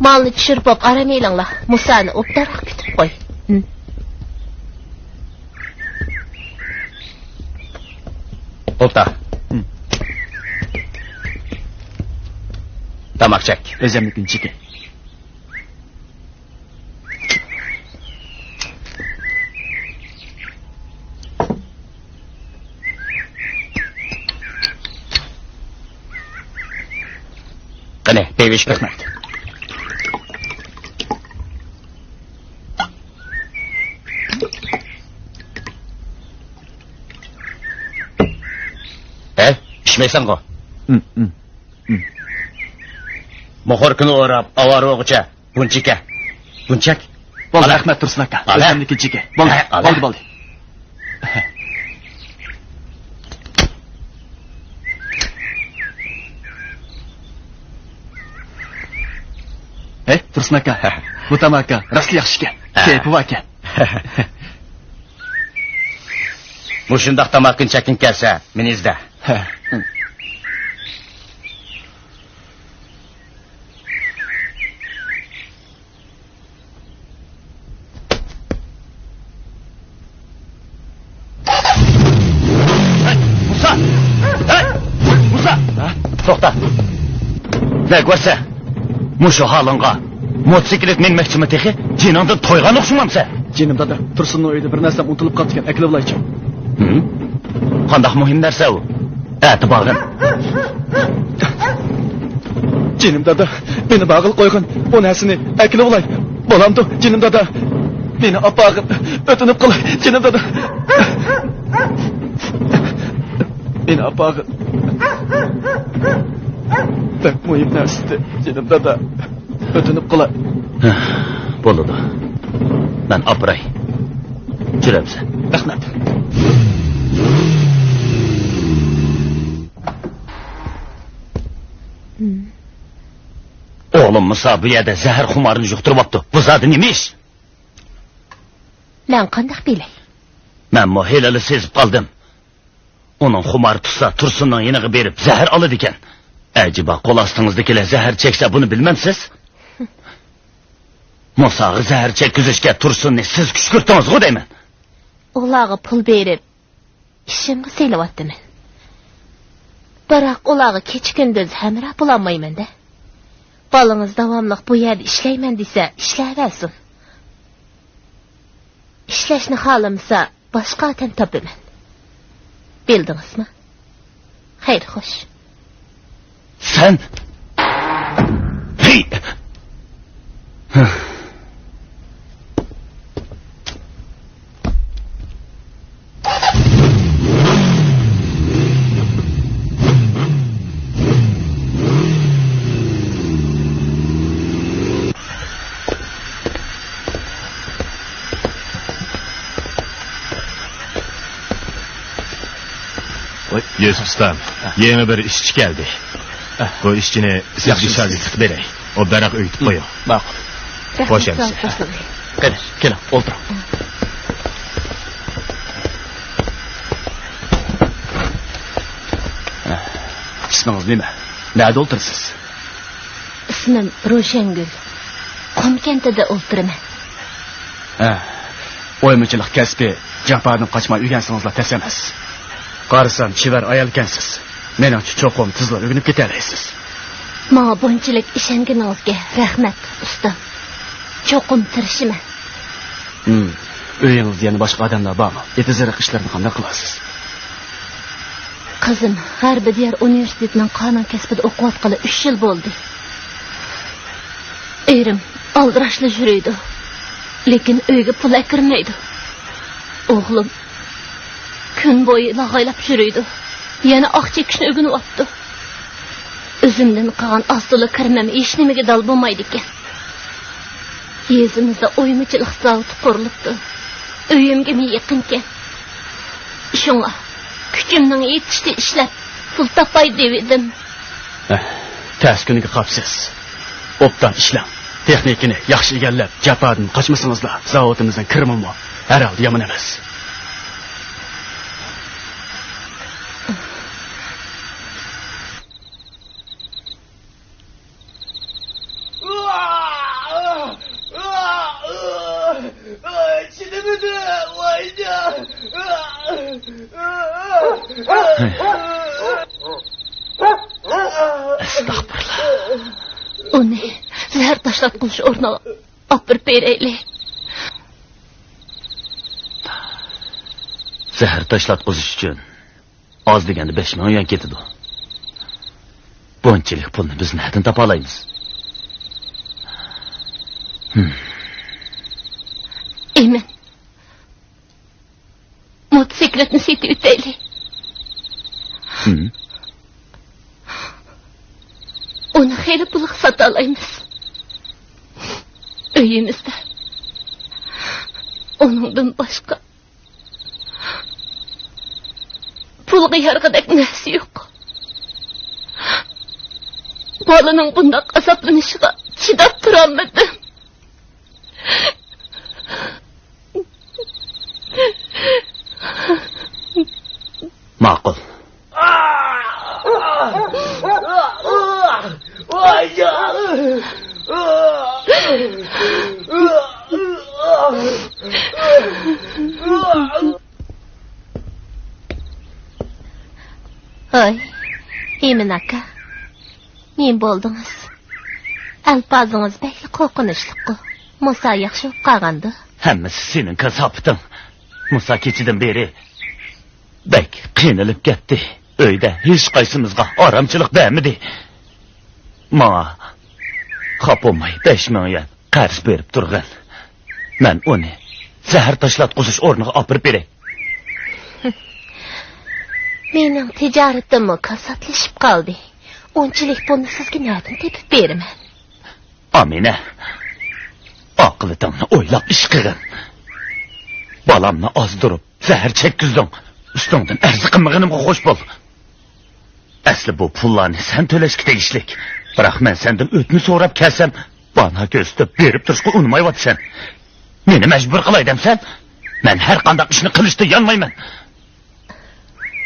مالنى چۈشۈرۈپ بولۇپ ئارام ئېلىڭلار. مۇسانى ئوبدانراق كۈتۈپ قوي. ھىم. توختا. ھىم. تاماق چەك. ئۆزۈمنىڭكىنى چېكىڭ. قېنى، بېرىۋېلىش. رەھمەت. ھە؟ ئىچمەيسەنغۇ؟ ھىم، ھىم، ھىم. موخوركىنى ئوراپ، ئاۋارە بولغۇچە. بۇنچىكە. بۇنچەك. بولدى، رەھمەت، تۇرسۇن ئاكا. ئۆزۈمنىڭكىنى چېكىڭ. بولدى، بولدى، بولدى. ھەي، تۇرسۇن ئاكا. بۇ تاماكا راستلا ياخشىكەن. كەيپى باركەن. مۇشۇنداق تاماكىنى چەككىڭ كەلسە، مېنى ئىزدە. ھەي، مۇسا! ھەي، مۇسا! ھە؟ توختا! نە كۆرسە؟ مۇشۇ ھالىڭغا موتوسىكلىت مىنمەكچىمۇ تېخى؟ جېنىڭدىن تويغان ئوخشىمامسەن؟ جېنىم دادا، تۇرسۇننىڭ ئۆيىدە بىر نەرسەم ئۇنتۇلۇپ قاپتىكەن، ئەكىلىۋالايچۇ. ھىم؟ قانداق مۇھىم نەرسە ئۇ؟ ئەتە بارغىن. جېنىم دادا، مېنى بارغىلى قويغىن. ئۇ نەرسىنى ئەكىلىۋالاي. بولامدۇ، جېنىم دادا؟ مېنى ئاپارغىن. ئۆتۈنۈپ قالاي، جېنىم دادا. مېنى ئاپارغىن. بەك مۇھىم نەرسىدى، جېنىم دادا. ئۆتۈنۈپ قالاي. بولىدۇ. مەن ئاپىراي. جۈرەمسەن. رەھمەت. ئوغلۇم مۇسا بۇ يەردە زەھەر خۇمارىنى يۇقتۇرۇۋاپتۇ. بۇ زادى نېمە ئىش؟ مەن قانداق بىلەي؟ مەنمۇ ھېلىلا سېزىپ قالدىم. ئۇنىڭ خۇمارى تۇتسا، تۇرسۇننىڭ يېنىغا بېرىپ زەھەر ئالىدىكەن. ئەجەبا، قول ئاستىڭىزدىكىلەر زەھەر چەكسە، بۇنى بىلمەمسىز؟ مۇساغا زەھەر چەككۈزۈشكە تۇرسۇننى سىز كۈشكۈرتتىڭىزغۇ دەيمەن. ئۇلارغا پۇل بېرىپ، ئىشىمغا سېلىۋاتىمەن. بىراق ئۇلارغا كېچە-كۈندۈز ھەمراھ بولالمايمەن-دە. بالىڭىز داۋاملىق بۇ يەردە ئىشلەيمەن دېسە، ئىشلەۋەرسۇن. ئىشلەشنى خالىمىسا، باشقا ئادەم تاپىمەن. بىلدىڭىزمۇ؟ خەير، خوش. سەن! ھېي! يۈسۈپ ئۇستام، يېڭى بىر ئىشچى كەلدى. بۇ ئىشچىنى سىز ياخشى بىشارغا ئىشلەيسىز. تىقىپ بېرەي. ئۇ بىراق ئۆگىتىپ قويۇڭ. ماقۇل. خوش ئەمىسە. قېنى، كېلىڭ، ئولتۇرۇڭ. ئىسمىڭىز نېمە؟ نەدە ئولتۇرىسىز؟ ئىسمىم روشەنگۈل. قۇم كەنتىدە ئولتۇرىمەن. ھە، ئويمىچىلىق كەسپى جاپادىن قاچماي ئۆگەنسىڭىزلا تەس ئەمەس. قارىسام، چېۋەر ئايالكەنسىز. مېنىڭچە، چوقۇم تېزلا ئۆگىنىپ كېتەلەيسىز. ماڭا بۇنچىلىك ئىشەنگىنىڭىزگە رەھمەت، ئۇستام. چوقۇم تىرىشىمەن. ھىم، ئۆيىڭىزدە يەنە باشقا ئادەملەر بارمۇ؟ ئېتىز-ئېرىق ئىشلىرىنى قانداق قىلاسىز؟ قىزىم غەربىي دىيار ئۇنىۋېرسىتېتىنىڭ قانۇن كەسپىدە ئوقۇۋاتقىلى ئۈچ يىل بولدى. ئېرىم ئالدىراشلا يۈرىدۇ، لېكىن ئۆيگە پۇل ئەكىرمەيدۇ. ئوغلۇم كۈن بويى لاغايلاپ يۈرىدۇ، يەنە ئاق چېكىشنى ئۆگىنىۋاپتۇ. ئۆزۈمدىن قالغان ئاز-تولا كىرىمىم ھېچنېمىگە دال بولمايدىكەن. يېزىمىزدا ئويمىچىلىق زاۋۇتى قۇرۇلۇپتۇ. ئۆيۈمگىمۇ يېقىنكەن. شۇڭا كۈچۈمنىڭ يېتىشىچە ئىشلەپ، پۇل تاپاي دېۋىدىم. ھە، تەس كۈنگە قاپسىز. ئوبدان ئىشلەڭ. تېخنىكىنى ياخشى ئىگىلەپ، جاپادىن قاچمىسىڭىزلا، زاۋۇتىمىزنىڭ كىرىمىمۇ ھەر ھالدا يامان ئەمەس. چىدىمىدى، ۋايجان. ئەستەغپۇرۇللا. ئۇنى زەھەر تاشلاتقۇزۇش ئورنىغا ئاپىرىپ بېرەيلى. زەھەر تاشلاتقۇزۇش ئۈچۈن ئاز دېگەندە بەش مىڭ يۈەن كېتىدۇ. بۇنچىلىك پۇلنى بىز نەدىن تاپالايمىز؟ ھىم. ئىمىن، موتوسىكلىتنى سېتىۋېتەيلى. ھىم. ئۇنى خېلى پۇلغا ساتالايمىز. ئۆيىمىزدە ئۇنىڭدىن باشقا پۇلغا يارىغۇدەك نەرسە يوق. بالىنىڭ بۇنداق ئازابلىنىشىغا چىداپ تۇرالمىدىم. ماقۇل. ھاي، ئىمىن ئاكا، نېمە بولدىڭىز؟ ئەلپازىڭىز بەكلا قورقۇنچلۇققۇ. مۇسا ياخشى بولۇپ قالغاندۇ؟ ھەممىسى سېنىڭ كاساپىتىڭ. مۇسا كېچىدىن بېرى بەك قىينىلىپ كەتتى. ئۆيدە ھېچقايسىمىزغا ئارامچىلىق بەرمىدى. ماڭا خاپا بولماي بەش مىڭ يۈەن قەرز بېرىپ تۇرغىن. مەن ئۇنى زەھەر تاشلاتقۇزۇش ئورنىغا ئاپىرىپ بېرەي. مېنىڭ تىجارىتىممۇ كاساتلىشىپ قالدى. ئۇنچىلىك پۇلنى سىزگە نەدىن تېپىپ بېرىمەن؟ ئامىنە، ئاقىۋىتىڭنى ئويلاپ ئىش قىلغىن. بالامنى ئازدۇرۇپ، زەھەر چەككۈزدۈڭ. ئۈستۈڭدىن ئەرز قىلمىغىنىمغا خوش بول. ئەسلى بۇ پۇللارنى سەن تۆلەشكە تېگىشلىك. بىراق مەن سەندىن ئۆتنە سوراپ كەلسەم، بانا كۆرسىتىپ بېرىپ تۇرۇشقا ئۇنىمايۋاتىسەن. مېنى مەجبۇر قىلاي دەمسەن؟ مەن ھەر قانداق ئىشنى قىلىشتا يانمايمەن.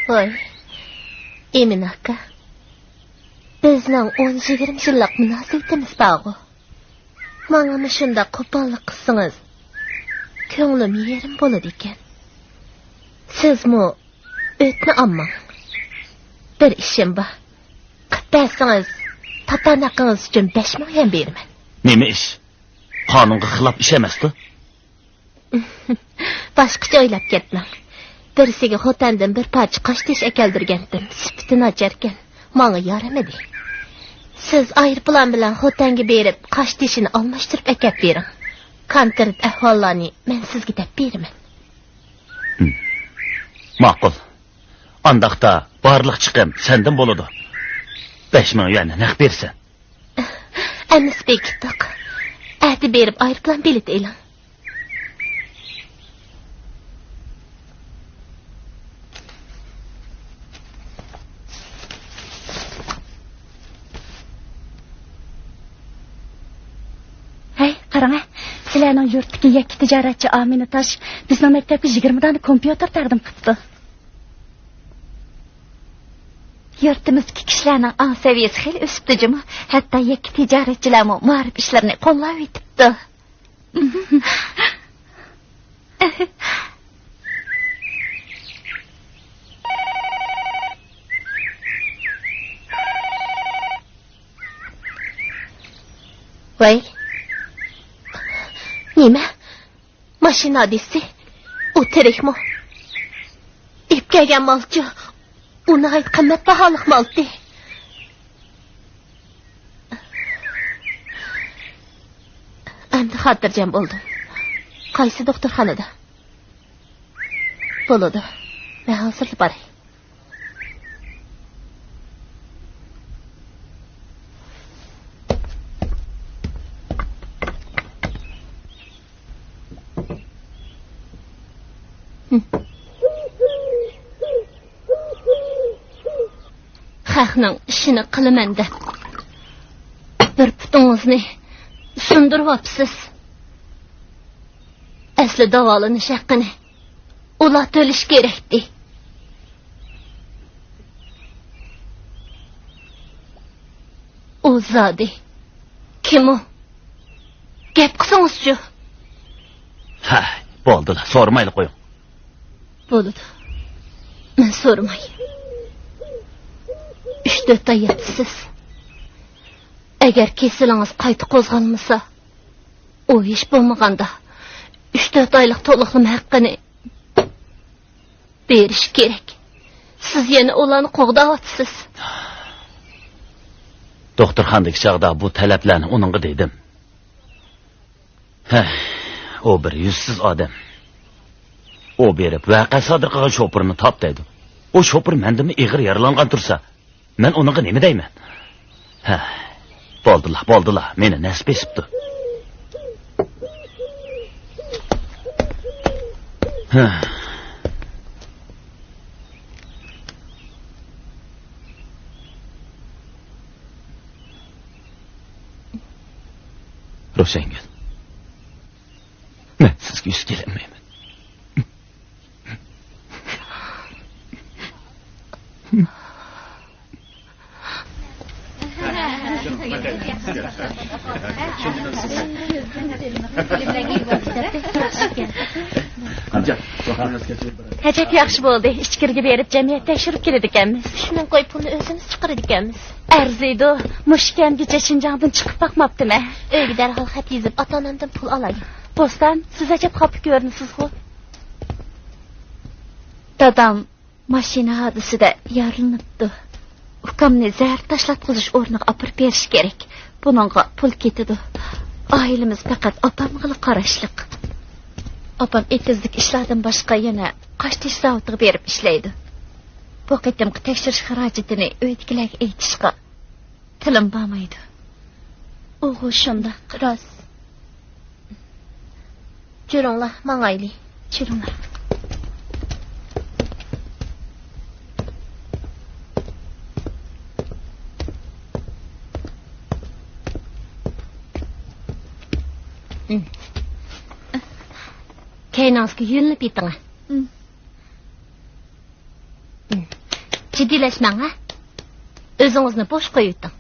ۋاي، ئېمىن ئاكا، بىزنىڭ ئون يىگىرمە يىللىق مۇناسىۋىتىمىز بارغۇ. ماڭا مۇشۇنداق قوپاللىق قىلسىڭىز، كۆڭلۈم يېرىم بولىدىكەن. سىزمۇ ئۆتنە ئالماڭ. بىر ئىشىم بار. قىلىپ بەرسىڭىز، تاپان ھەققىڭىز ئۈچۈن بەش مىڭ يۈەن بېرىمەن. نېمە ئىش؟ قانۇنغا خىلاپ ئىش ئەمەستۇ؟ باشقىچە ئويلاپ كەتمەڭ. بىرسىگە خوتەندىن بىر پارچە قاشتېشى ئەكەلدۈرگەنتىم. سۈپىتى ناچاركەن. ماڭا يارىمىدى. سىز ئايروپىلان بىلەن خوتەنگە بېرىپ، قاشتېشىنى ئالماشتۇرۇپ ئەكەپ بېرىڭ. كونكرېت ئەھۋاللارنى مەن سىزگە دەپ بېرىمەن. ھىم. ماقۇل. ئانداقتا بارلىق چىقىم سەندىن بولىدۇ. بەش مىڭ يۈەننى نەق بېرىسەن. ئەمىسە بېكىتتۇق. ئەتە بېرىپ ئايروپىلان بېلىتى ئېلىڭ. ھەي، قاراڭە، سىلەرنىڭ يۇرتتىكى يەككە تىجارەتچى ئامىنە تاش بىزنىڭ مەكتەپكە يىگىرمە دانە كومپيۇتېر تەقدىم قىپتۇ. يۇرتىمىزدىكى كىشىلەرنىڭ ئاڭ سەۋىيەسى خېلى ئۆسۈپتۇ جۇمۇ. ھەتتا يەككە تىجارەتچىلەرمۇ مائارىپ ئىشلىرىنى قوللاۋېتىپتۇ. ۋاي. نېمە؟ ماشىنا ھادىسىسى؟ ئۇ تىرىكمۇ؟ ئېلىپ كەلگەن مالچۇ؟ ئۇ ناھايىتى قىممەت باھالىق مالتى. ئەمدى خاتىرجەم بولدۇم. قايسى دوختۇرخانىدا؟ بولىدۇ. مەن ھازىرلا باراي. خەقنىڭ ئىشىنى قىلىمەن دەپ، بىر پۇتىڭىزنى سۇندۇرۇۋاپسىز. ئەسلى داۋالىنىش ھەققىنى ئۇلار تۆلىشى كېرەكتى. ئۇ زادى كىم ئۇ؟ گەپ قىلسىڭىزچۇ؟ ھە، بولدىلا، سورىمايلا قويۇڭ. بولىدۇ. مەن سورىماي. ئۈچ تۆت ئاي ياتىسىز. ئەگەر كېسىلىڭىز قايتا قوزغالمىسا، ئۇ ھېچ بولمىغاندا ئۈچ تۆت ئايلىق تولۇقلىما ھەققىنى بېرىشى كېرەك. سىز يەنە ئۇلارنى قوغداۋاتىسىز. دوختۇرخانىدىكى چاغدا بۇ تەلەپلەرنى ئۇنىڭغا دېدىم. ھە، ئۇ بىر يۈزسىز ئادەم. ئۇ بېرىپ ۋەقە سادىر قىلغان شوپۇرنى تاپ دەيدۇ. ئۇ شوپۇر مەندىنمۇ ئېغىر يارىلانغان تۇرسا، مەن ئۇنىڭغا نېمە دەيمەن؟ ھە، بولدىلا، بولدىلا، مېنى نەس بېسىپتۇ. ھە. روشەنگۈل، مەن سىزگە يۈز كېلەلمەيمەن. ئەجەب ياخشى بولدى. ئىچكىرىگە بېرىپ جەمئىيەت تەكشۈرۈپ كېلىدىكەنمىز. شۇنىڭ قوي پۇلنى ئۆزىمىز چىقىرىدىكەنمىز. ئەرزىيدۇ. مۇشۇ كەمگىچە شىنجاڭدىن چىقىپ باقماپتىمەن. ئۆيگە دەرھال خەت يېزىپ، ئاتا-ئانامدىن پۇل ئالاي. بوستان، سىز ئەجەب خاپا كۆرۈنىسىزغۇ؟ دادام ماشىنا ھادىسىدە يارىلىنىپتۇ. ئۇكامنى زەھەر تاشلاتقۇزۇش ئورنىغا ئاپىرىپ بېرىش كېرەك. بۇنىڭغا پۇل كېتىدۇ. ئائىلىمىز پەقەت ئاپامغىلا قاراشلىق. ئاپام ئېتىزدىكى ئىشلاردىن باشقا يەنە قاشتېشى زاۋۇتىغا بېرىپ ئىشلەيدۇ. بۇ قېتىمقى تەكشۈرۈش خىراجىتىنى ئۆيدىكىلەرگە ئېيتىشقا تىلىم بارمايدۇ. ئۇغۇ شۇنداق، راست. جۈرۈڭلار، ماڭايلى. جۈرۈڭلار. كەينىڭىزگە يۆلىنىپ يېتىڭە. جىددىيلەشمەڭ، ھە؟ ئۆزىڭىزنى بوش قويۇۋېتىڭ.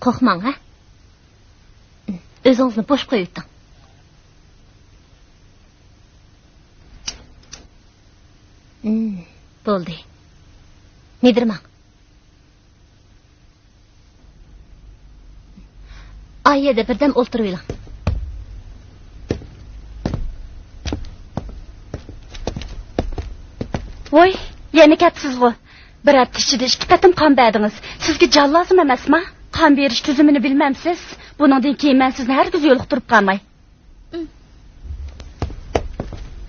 قورقماڭ، ھە؟ ئۆزىڭىزنى بوش قويۇۋېتىڭ. بولدى. مىدىرماڭ. ئايەدە بىردەم ئولتۇرۇۋېلىڭ. ۋوي، يەنە كەپسىزغۇ. بىر ھەپتە ئىچىدە ئىككى قېتىم قان بەردىڭىز. سىزگە جان لازىم ئەمەسما؟ قان بېرىش تۈزۈمىنى بىلمەمسىز؟ بۇنىڭدىن كېيىن مەن سىزنى ھەرگىز يولۇقتۇرۇپ قالماي.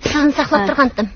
سىزنى ساقلاپ تۇرغانتىم.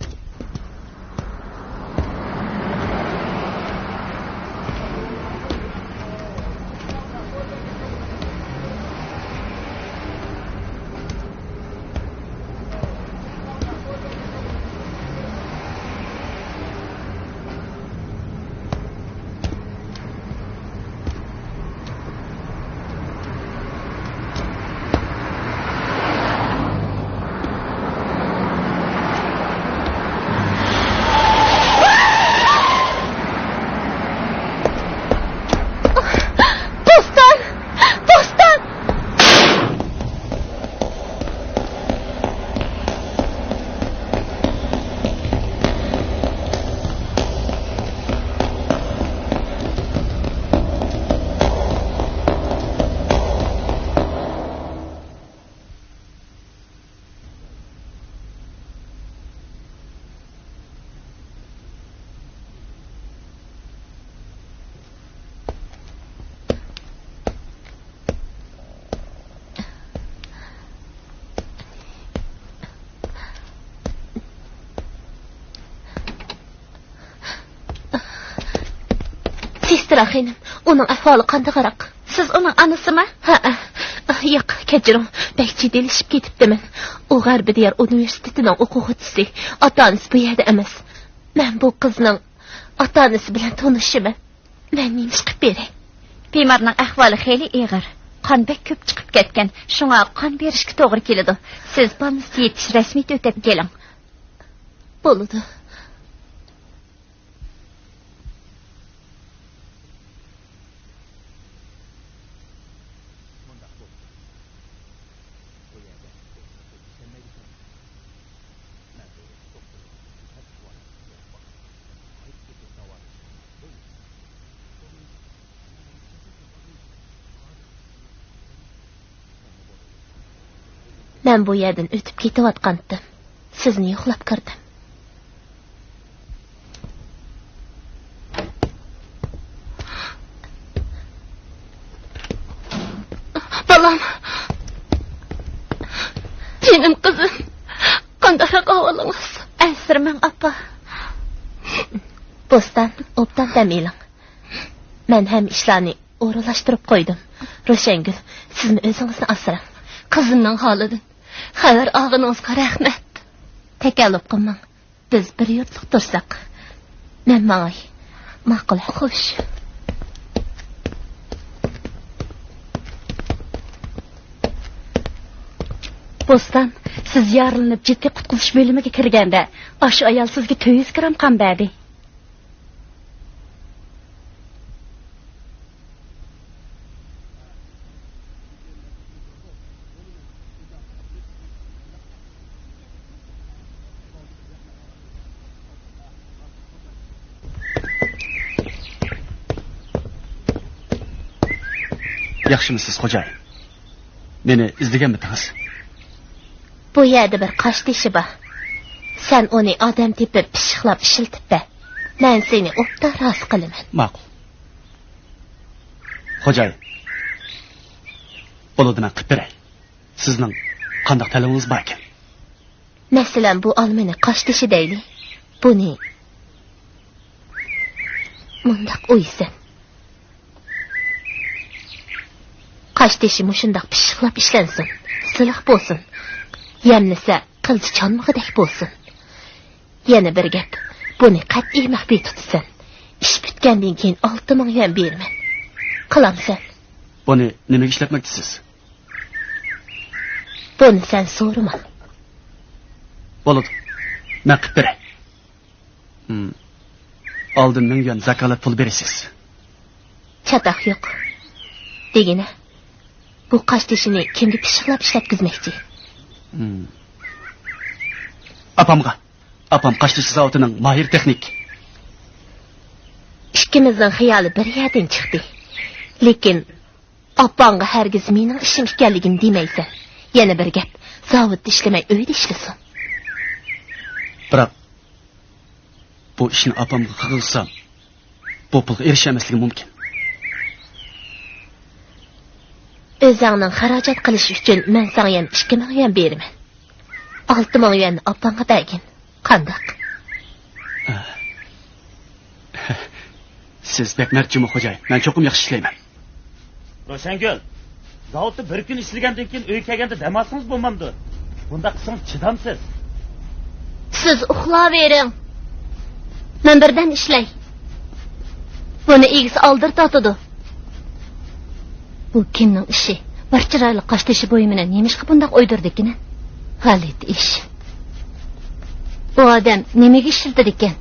بوستان! بوستان! سېسترا خېنىم، ئۇنىڭ ئەھۋالى قانداقراق؟ سىز ئۇنىڭ ئانىسىمۇ؟ ھەئە. ياق، كەچۈرۈڭ، بەك جىددىيلىشىپ كېتىپتىمەن. ئۇ غەربىي دىيار ئۇنىۋېرسىتېتىنىڭ ئوقۇغۇچىسى. ئاتا-ئانىسى بۇ يەردە ئەمەس. مەن بۇ قىزنىڭ ئاتا-ئانىسى بىلەن تونۇشىمەن. مەن نېمە ئىش قىلىپ بېرەي؟ بىمارنىڭ ئەھۋالى خېلى ئېغىر. قان بەك كۆپ چىقىپ كەتكەن. شۇڭا قان بېرىشكە توغرا كېلىدۇ. سىز بالنىستتا يېتىش رەسمىيىتى ئۆتەپ كېلىڭ. بولىدۇ. مەن بۇ يەردىن ئۆتۈپ كېتىۋاتقانتىم. سىزنى يوقلاپ كىردىم. بالام. جېنىم قىزىم. قانداقراق ئەھۋالىڭىز؟ ئەنسىرىمەڭ، ئاپا. بوستان، ئوبدان دەم ئېلىڭ. مەن ھەممە ئىشلارنى ئورۇنلاشتۇرۇپ قويدۇم. روشەنگۈل، سىزمۇ ئۆزىڭىزنى ئاسراڭ. قىزىمنىڭ ھالىدىن خەۋەر ئالغىنىڭىزغا رەھمەت. تەكەللۇپ قىلماڭ. بىز بىر يۇرتلۇق تۇرساق. مەن ماڭاي. ماقۇل، خوش. بوستان، سىز يارىلىنىپ جىددىي قۇتقۇزۇش بۆلۈمىگە كىرگەندە، ئاشۇ ئايال سىزگە تۆت يۈز گرام قان بەردى. ياخشىمۇسىز، خوجايىن؟ مېنى ئىزدىگەنمىدىڭىز؟ بۇ يەردە بىر قاشتېشى بار. سەن ئۇنى ئادەم تېپىپ، پىششىقلاپ ئىشلىتىپ بەر. مەن سېنى ئوبدان رازى قىلىمەن. ماقۇل. خوجايىن، بولىدۇ، مەن قىلىپ بېرەي. سىزنىڭ قانداق تەلىپىڭىز باركەن؟ مەسىلەن، بۇ ئالمىنى قاشتېشى دەيلى. بۇنى مۇنداق ئويىسەن. قاشتېشى مۇشۇنداق پىششىقلاپ ئىشلەنسۇن، سىلىق بولسۇن. يەملىسە، قىلچە چانمىغۇدەك بولسۇن. يەنە بىر گەپ، بۇنى قەتئىي مەخپىي تۇتىسەن. ئىش پۈتكەندىن كېيىن ئالتە مىڭ يۈەن بېرىمەن. قىلامسەن؟ بۇنى نېمىگە ئىشلەتمەكچىسىز؟ بۇنى سەن سورىما. بولىدۇ. مەن قىلىپ بېرەي. ھىم. ئالدىن مىڭ يۈەن زاكالەت پۇل بېرىسىز. چاتاق يوق. دېگىنە، بۇ قاشتېشىنى كىمگە پىششىقلاپ ئىشلەتكۈزمەكچى؟ ھىم. ئاپامغا. ئاپام قاشتېشى زاۋۇتىنىڭ ماھىر تېخنىك. ئىككىمىزنىڭ خىيالى بىر يەردىن چىقتى. لېكىن ئاپاڭغا ھەرگىز مېنىڭ ئىشىم ئىكەنلىكىنى دېمەيسەن. يەنە بىر گەپ، زاۋۇتتا ئىشلىمەي، ئۆيدە ئىشلىسۇن. بىراق، بۇ ئىشنى ئاپامغا قىلغۇزسام، بۇ پۇلغا ئېرىشەلمەسلىكى مۇمكىن. ئۆزۈڭنىڭ خىراجەت قىلىش ئۈچۈن مەن ساڭا يەنە ئىككى مىڭ يۈەن بېرىمەن. ئالتە مىڭ يۈەننى ئاپاڭغا بەرگىن. قانداق؟ سىز بەك مەرد جۇمۇ خوجايىن. مەن چوقۇم ياخشى ئىشلەيمەن. روشەنگۈل، زاۋۇتتا بىر كۈن ئىشلىگەندىن كېيىن ئۆيگە كەلگەندە دەم ئالسىڭىز بولمامدۇ؟ بۇنداق قىلسىڭىز چىدامسىز. سىز ئۇخلاۋېرىڭ. مەن بىردەم ئىشلەي. بۇنى ئىگىسى ئالدىرىتىۋاتىدۇ. بۇ كىمنىڭ ئىشى؟ بىر چىرايلىق قاشتېشى بۇيۇمىنى نېمىشقا بۇنداق ئويدۇرىدىكىن؟ غەلىتە ئىش. بۇ ئادەم نېمىگە ئىشلىتىدىكەن؟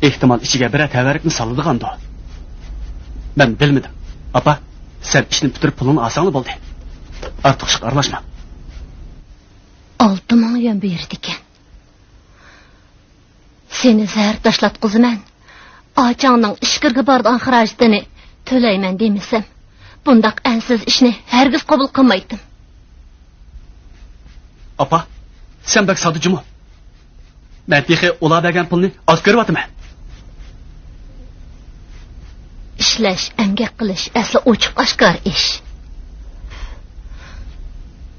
ئېھتىمال، ئىچىگە بىرەر تەۋەررۈكنى سالىدىغاندۇ. مەن بىلمىدىم. ئاپا، سەن ئىشنى پۈتتۈرۈپ پۇلۇڭنى ئالساڭلا بولدى. ئارتۇق ئىشقا ئارىلاشما. ئالتە مىڭ يۈەن بېرىدىكەن. سېنى زەھەر تاشلاتقۇزىمەن. ئاچاڭنىڭ ئىچكىرىگە بارىدىغان خىراجىتىنى تۆلەيمەن دېمىسەم، بۇنداق ئەنسىز ئىشنى ھەرگىز قوبۇل قىلمايتتىم. ئاپا، سەن بەك ساددا جۇمۇ. مەن تېخى ئۇلار بەرگەن پۇلنى ئاز كۆرۈۋاتىمەن. ئىشلەش، ئەمگەك قىلىش ئەسلى ئوچۇق ئاشكارا ئىش.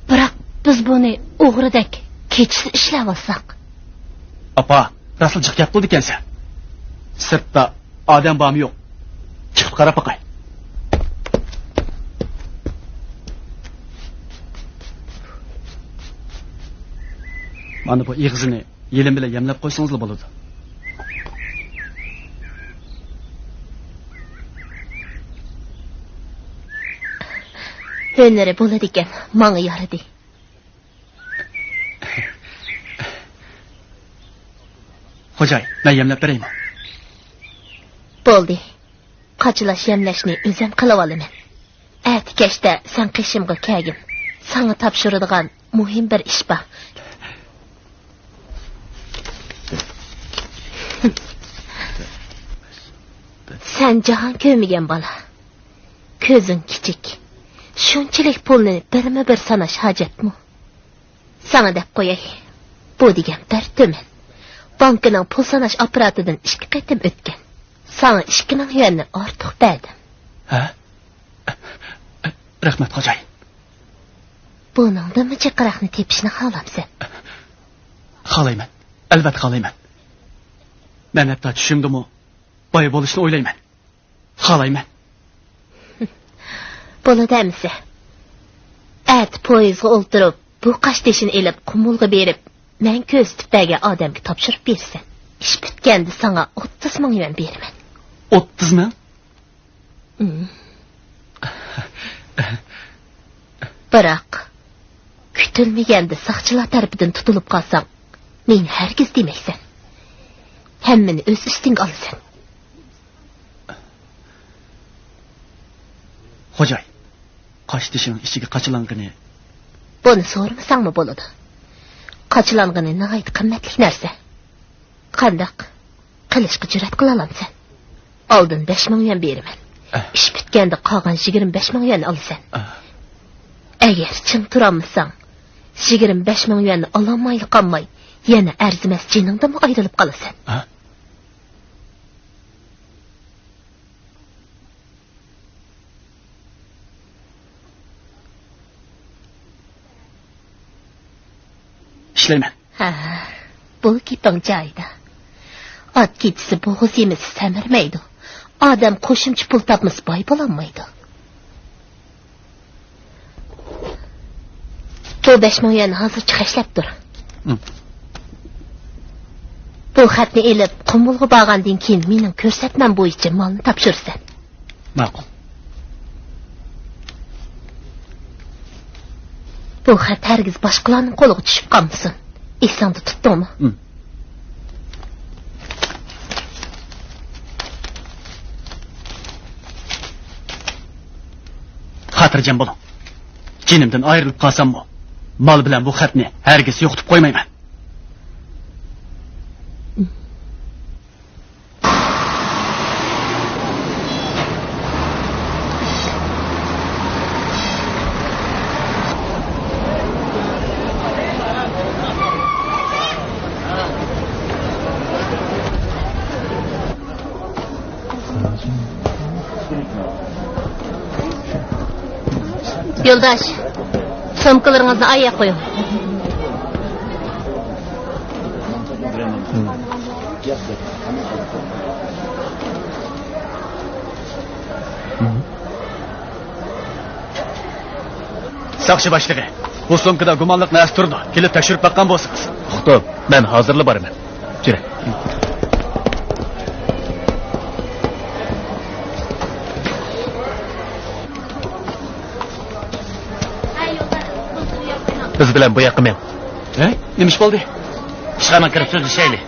بىراق بىز بۇنى ئوغرىدەك كېچىسى ئىشلەۋالساق. ئاپا، راستلا جىق گەپ قىلىدىكەنسەن. سىرتتا ئادەم بارمۇ يوق؟ چىقىپ قاراپ باقاي. مانا بۇ ئېغىزىنى يېلىم بىلەن يەملەپ قويسىڭىزلا بولىدۇ. ھۈنىرى بولىدىكەن، ماڭا يارىدى. خوجاي، مەن يەملەپ بېرەيمۇ؟ بولدى. قاچىلاش يەملەشنى ئۆزۈم قىلىۋالىمەن. ئەتە كەچتە سەن قېشىمغا كەلگىن. ساڭا تاپشۇرىدىغان مۇھىم بىر ئىش بار. سەن جاھان كۆرمىگەن بالا. كۆزۈڭ كىچىك. شۇنچىلىك پۇلنى بىرمۇ بىر ساناش ھاجەتمۇ؟ ساڭا دەپ قوياي. بۇ دېگەن بىر تۈمەن. بانكىنىڭ پۇل ساناش ئاپپاراتىدىن ئىككى قېتىم ئۆتكەن. ساڭا ئىككى مىڭ يۈەننى ئارتۇق بەردىم. ھە؟ رەھمەت، خوجاي. بۇنىڭدىنمۇ جىقراقنى تېپىشنى خالامسەن؟ خالايمەن. ئەلۋەتتە خالايمەن. مەن ھەتتا چۈشۈمدىمۇ باي بولۇشنى ئويلايمەن. خالايمەن. بولىدۇ ئەمىسە. ئەتە پويىزغا ئولتۇرۇپ، بۇ قاشتېشىنى ئېلىپ، قۇمۇلغا بېرىپ، مەن كۆرسىتىپ بەرگەن ئادەمگە تاپشۇرۇپ بېرىسەن. ئىش پۈتكەندە ساڭا ئوتتۇز مىڭ يۈەن بېرىمەن. ئوتتۇز مىڭ؟ ئىم. بىراق، كۈتۈلمىگەندە ساقچىلار تەرىپىدىن تۇتۇلۇپ قالساڭ، مېنى ھەرگىز دېمەيسەن. ھەممىنى ئۆز ئۈستۈڭگە ئالىسەن. خوجاي، قاشتېشىنىڭ ئىچىگە قاچىلانغىنى. بۇنى سورىمىساڭمۇ بولىدۇ. قاچىلانغىنى ناھايىتى قىممەتلىك نەرسە. قانداق؟ قىلىشقا جۈرئەت قىلالامسەن؟ ئالدىن بەش مىڭ يۈەن بېرىمەن. ئىش پۈتكەندە قالغان يىگىرمە بەش مىڭ يۈەننى ئالىسەن. ئەگەر چىڭ تۇرالمىساڭ، يىگىرمە بەش مىڭ يۈەننى ئالالمايلا قالماي، يەنە ئەرزىمەس جېنىڭدىنمۇ ئايرىلىپ قالىسەن. ئىشلەيمەن. ھە، بۇ گېپىڭ جايىدا. ئات كېچىسى بوغۇز يېمىسە سەمرىمەيدۇ. ئادەم قوشۇمچە پۇل تاپمىسا باي بولالمايدۇ. بۇ بەش مىڭ يۈەن ھازىرچە خەجلەپ تۇر. بۇ خەتنى ئېلىپ، قۇمۇلغا بارغاندىن كېيىن مېنىڭ كۆرسەتمەم بويىچە مالنى تاپشۇرىسەن. ماقۇل. بۇ خەت ھەرگىز باشقىلارنىڭ قولىغا چۈشۈپ قالمىسۇن. ئېسىڭدە تۇتتۇڭمۇ؟ خاتىرجەم بولۇڭ. جېنىمدىن ئايرىلىپ قالساممۇ، مال بىلەن بۇ خەتنى ھەرگىز يوقىتىپ قويمايمەن. يولداش، سومكىلىرىڭىزنى ئاياغ قويۇڭ. ساقچى باشلىقى، بۇ سومكىدا گۇمانلىق نەرسە تۇرىدۇ. كېلىپ تەكشۈرۈپ باققان بولسىڭىز. ئۇقتۇم، مەن ھازىرلا بارىمەن. جۈرە. بىز بىلەن بۇ ياققا مېڭ. ھە؟ نېمە ئىش بولدى؟ ئىشخانىغا كىرىپ سۆزلىشەيلى.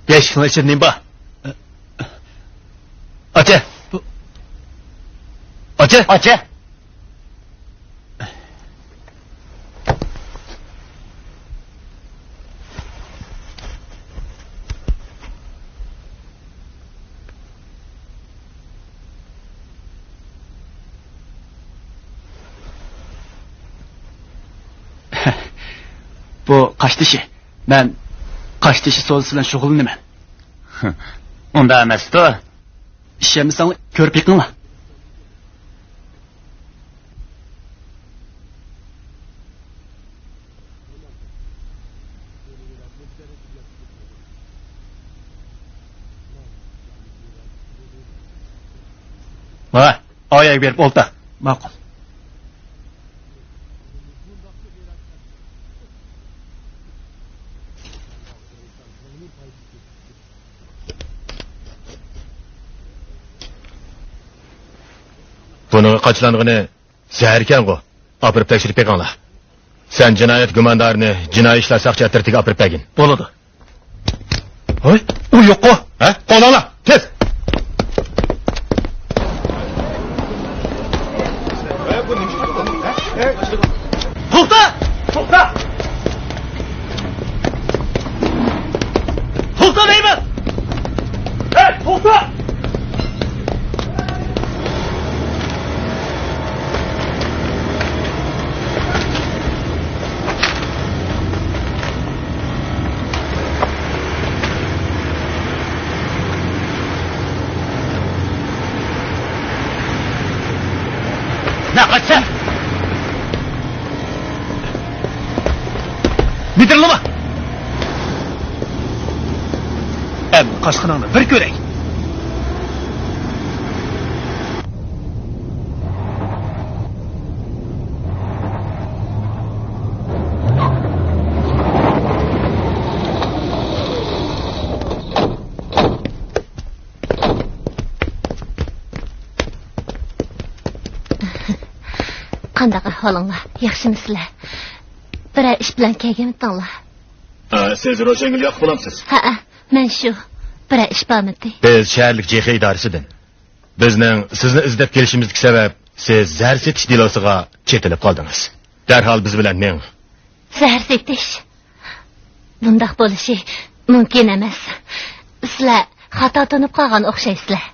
بەش يىل ئىچىدە نېمە بار؟ ئاچە! ئاچە! ئاچە! بۇ قاشتېشى. مەن قاشتېشى سودىسى بىلەن شۇغۇللىنىمەن. ئۇنداق ئەمەستۇ. ئىشەنمىسەڭلار، كۆرۈپ بېقىڭلار. ھە، ئاياغ بېرىپ ئولتۇر. ماقۇل. بۇنىڭغا قاچىلانغىنى زەھەركەنغۇ؟ ئاپىرىپ تەكشۈرۈپ بېقىڭلار. سەن جىنايەت گۇماندارىنى جىنايى ئىشلار ساقچى ئەترىتىگە ئاپىرىپ بەرگىن. بولىدۇ. ھوي، ئۇ يوققۇ. ھە؟ قوغداڭلار، تېز! توختا! توختا! توختا دەيمەن! ھەي، توختا! نە قاچسا! مىدىرلىما! ئەمدى قاچقىنىڭنى بىر كۆرەي! قانداق ئەھۋالىڭلار؟ ياخشىمۇسىلەر؟ بىرەر ئىش بىلەن كەلگەنمىتىڭلار؟ ئە، سىز روشەنگۈل ياقۇپ بولامسىز؟ ھەئە، مەن شۇ. بىرەر ئىش بارمىتى؟ بىز شەھەرلىك جېخې ئىدارىسىدىن. بىزنىڭ سىزنى ئىزدەپ كېلىشىمىزدىكى سەۋەب، سىز زەھەر سېتىش دېلوسىغا چېتىلىپ قالدىڭىز. دەرھال بىز بىلەن مېڭىڭ. زەھەر سېتىش؟ بۇنداق بولۇشى مۇمكىن ئەمەس. سىلەر خاتا تونۇپ قالغان ئوخشايسىلەر.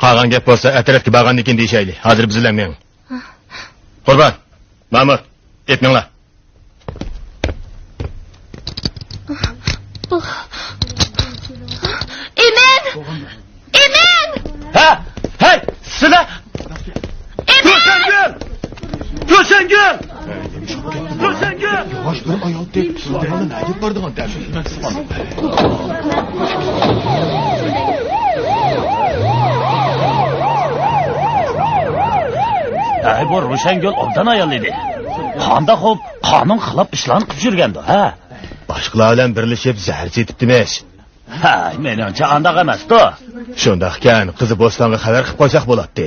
قالغان گەپ بولسا ئەترەتكە بارغاندىن كېيىن دېيىشەيلى. ھازىر بىز بىلەن مېڭىڭ. قۇربان، مەمۇر، ئېلىپ مېڭىڭلار. ئىمىن! ئىمىن! ھە؟ ھەي، سىلەر! ئىمىن! روشەنگۈل! روشەنگۈل! روشەنگۈل! ياۋاش، بىر ئايال تېپىپ، سىلەرنى نەگە بارىدىغان دەپ. ھەي، بۇ روشەنگۈل ئوبدان ئايال ئىدى. قانداق خوپ، قانۇن خىلاپ ئىشلارنى قىلىپ يۈرگەندۇ، ھە؟ باشقىلار بىلەن بىرلىشىپ زەھەر سېتىپتىمىش. ھە، مېنىڭچە ئانداق ئەمەستۇ. شۇنداقكەن، قىزى بوستانغا خەۋەر قىلىپ قويساق بولاتتى.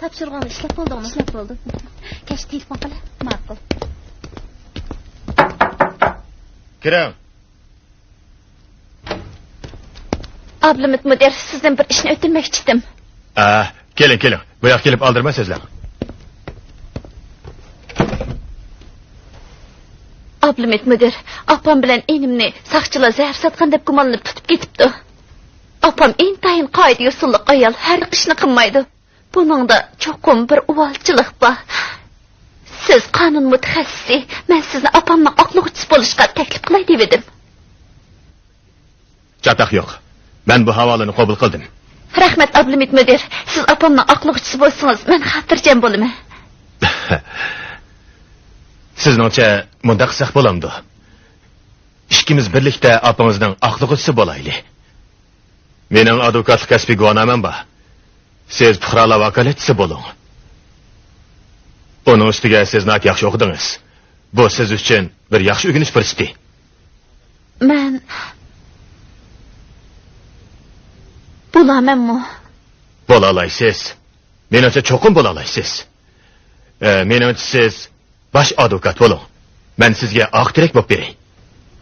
تاپشۇرغاننى ئىشلەپ بولدۇڭمۇ؟ ئىشلەپ بولدۇم. كەچتە تېلېفون قىلە. ماقۇل. كىرىڭ. ئابلىمىت مۇدىر، سىزدىن بىر ئىشنى ئۆتۈنمەكچىدىم. ئە، كېلىڭ، كېلىڭ. بۇ ياققا كېلىپ ئالدىرىماي سۆزلەڭ. ئابلىمىت مۇدىر، ئاپام بىلەن ئىنىمنى ساقچىلار زەھەر ساتقان دەپ گۇمانلىنىپ تۇتۇپ كېتىپتۇ. ئاپام ئىنتايىن قائىدە-يوسۇنلۇق ئايال، ھەر ئىشنى قىلمايدۇ. بۇنىڭدا چوقۇم بىر ئۇۋالچىلىق بار. سىز قانۇن مۇتەخەسسىسى، مەن سىزنى ئاپامنىڭ ئاقلىغۇچىسى بولۇشقا تەكلىپ قىلاي دېۋىدىم. چاتاق يوق. مەن بۇ ھاۋالىنى قوبۇل قىلدىم. رەھمەت، ئابلىمىت مۇدىر. سىز ئاپامنىڭ ئاقلىغۇچىسى بولسىڭىز، مەن خاتىرجەم بولىمەن. سىزنىڭچە مۇنداق قىلساق بولامدۇ؟ ئىككىمىز بىرلىكتە ئاپىڭىزنىڭ ئاقلىغۇچىسى بولايلى. مېنىڭ ئادۋوكاتلىق كەسپىي گۇۋاھنامەم بار. سىز پۇقرالار ۋاكالەتچىسى بولۇڭ. ئۇنىڭ ئۈستىگە سىز ناھايىتى ياخشى ئوقۇدىڭىز. بۇ سىز ئۈچۈن بىر ياخشى ئۆگىنىش پۇرسىتى. مەن بولامەنمۇ؟ بولالايسىز. مېنىڭچە چوقۇم بولالايسىز. ئە، مېنىڭچە سىز باش ئادۋوكات بولۇڭ. مەن سىزگە ئاق تىرەك بولۇپ بېرەي.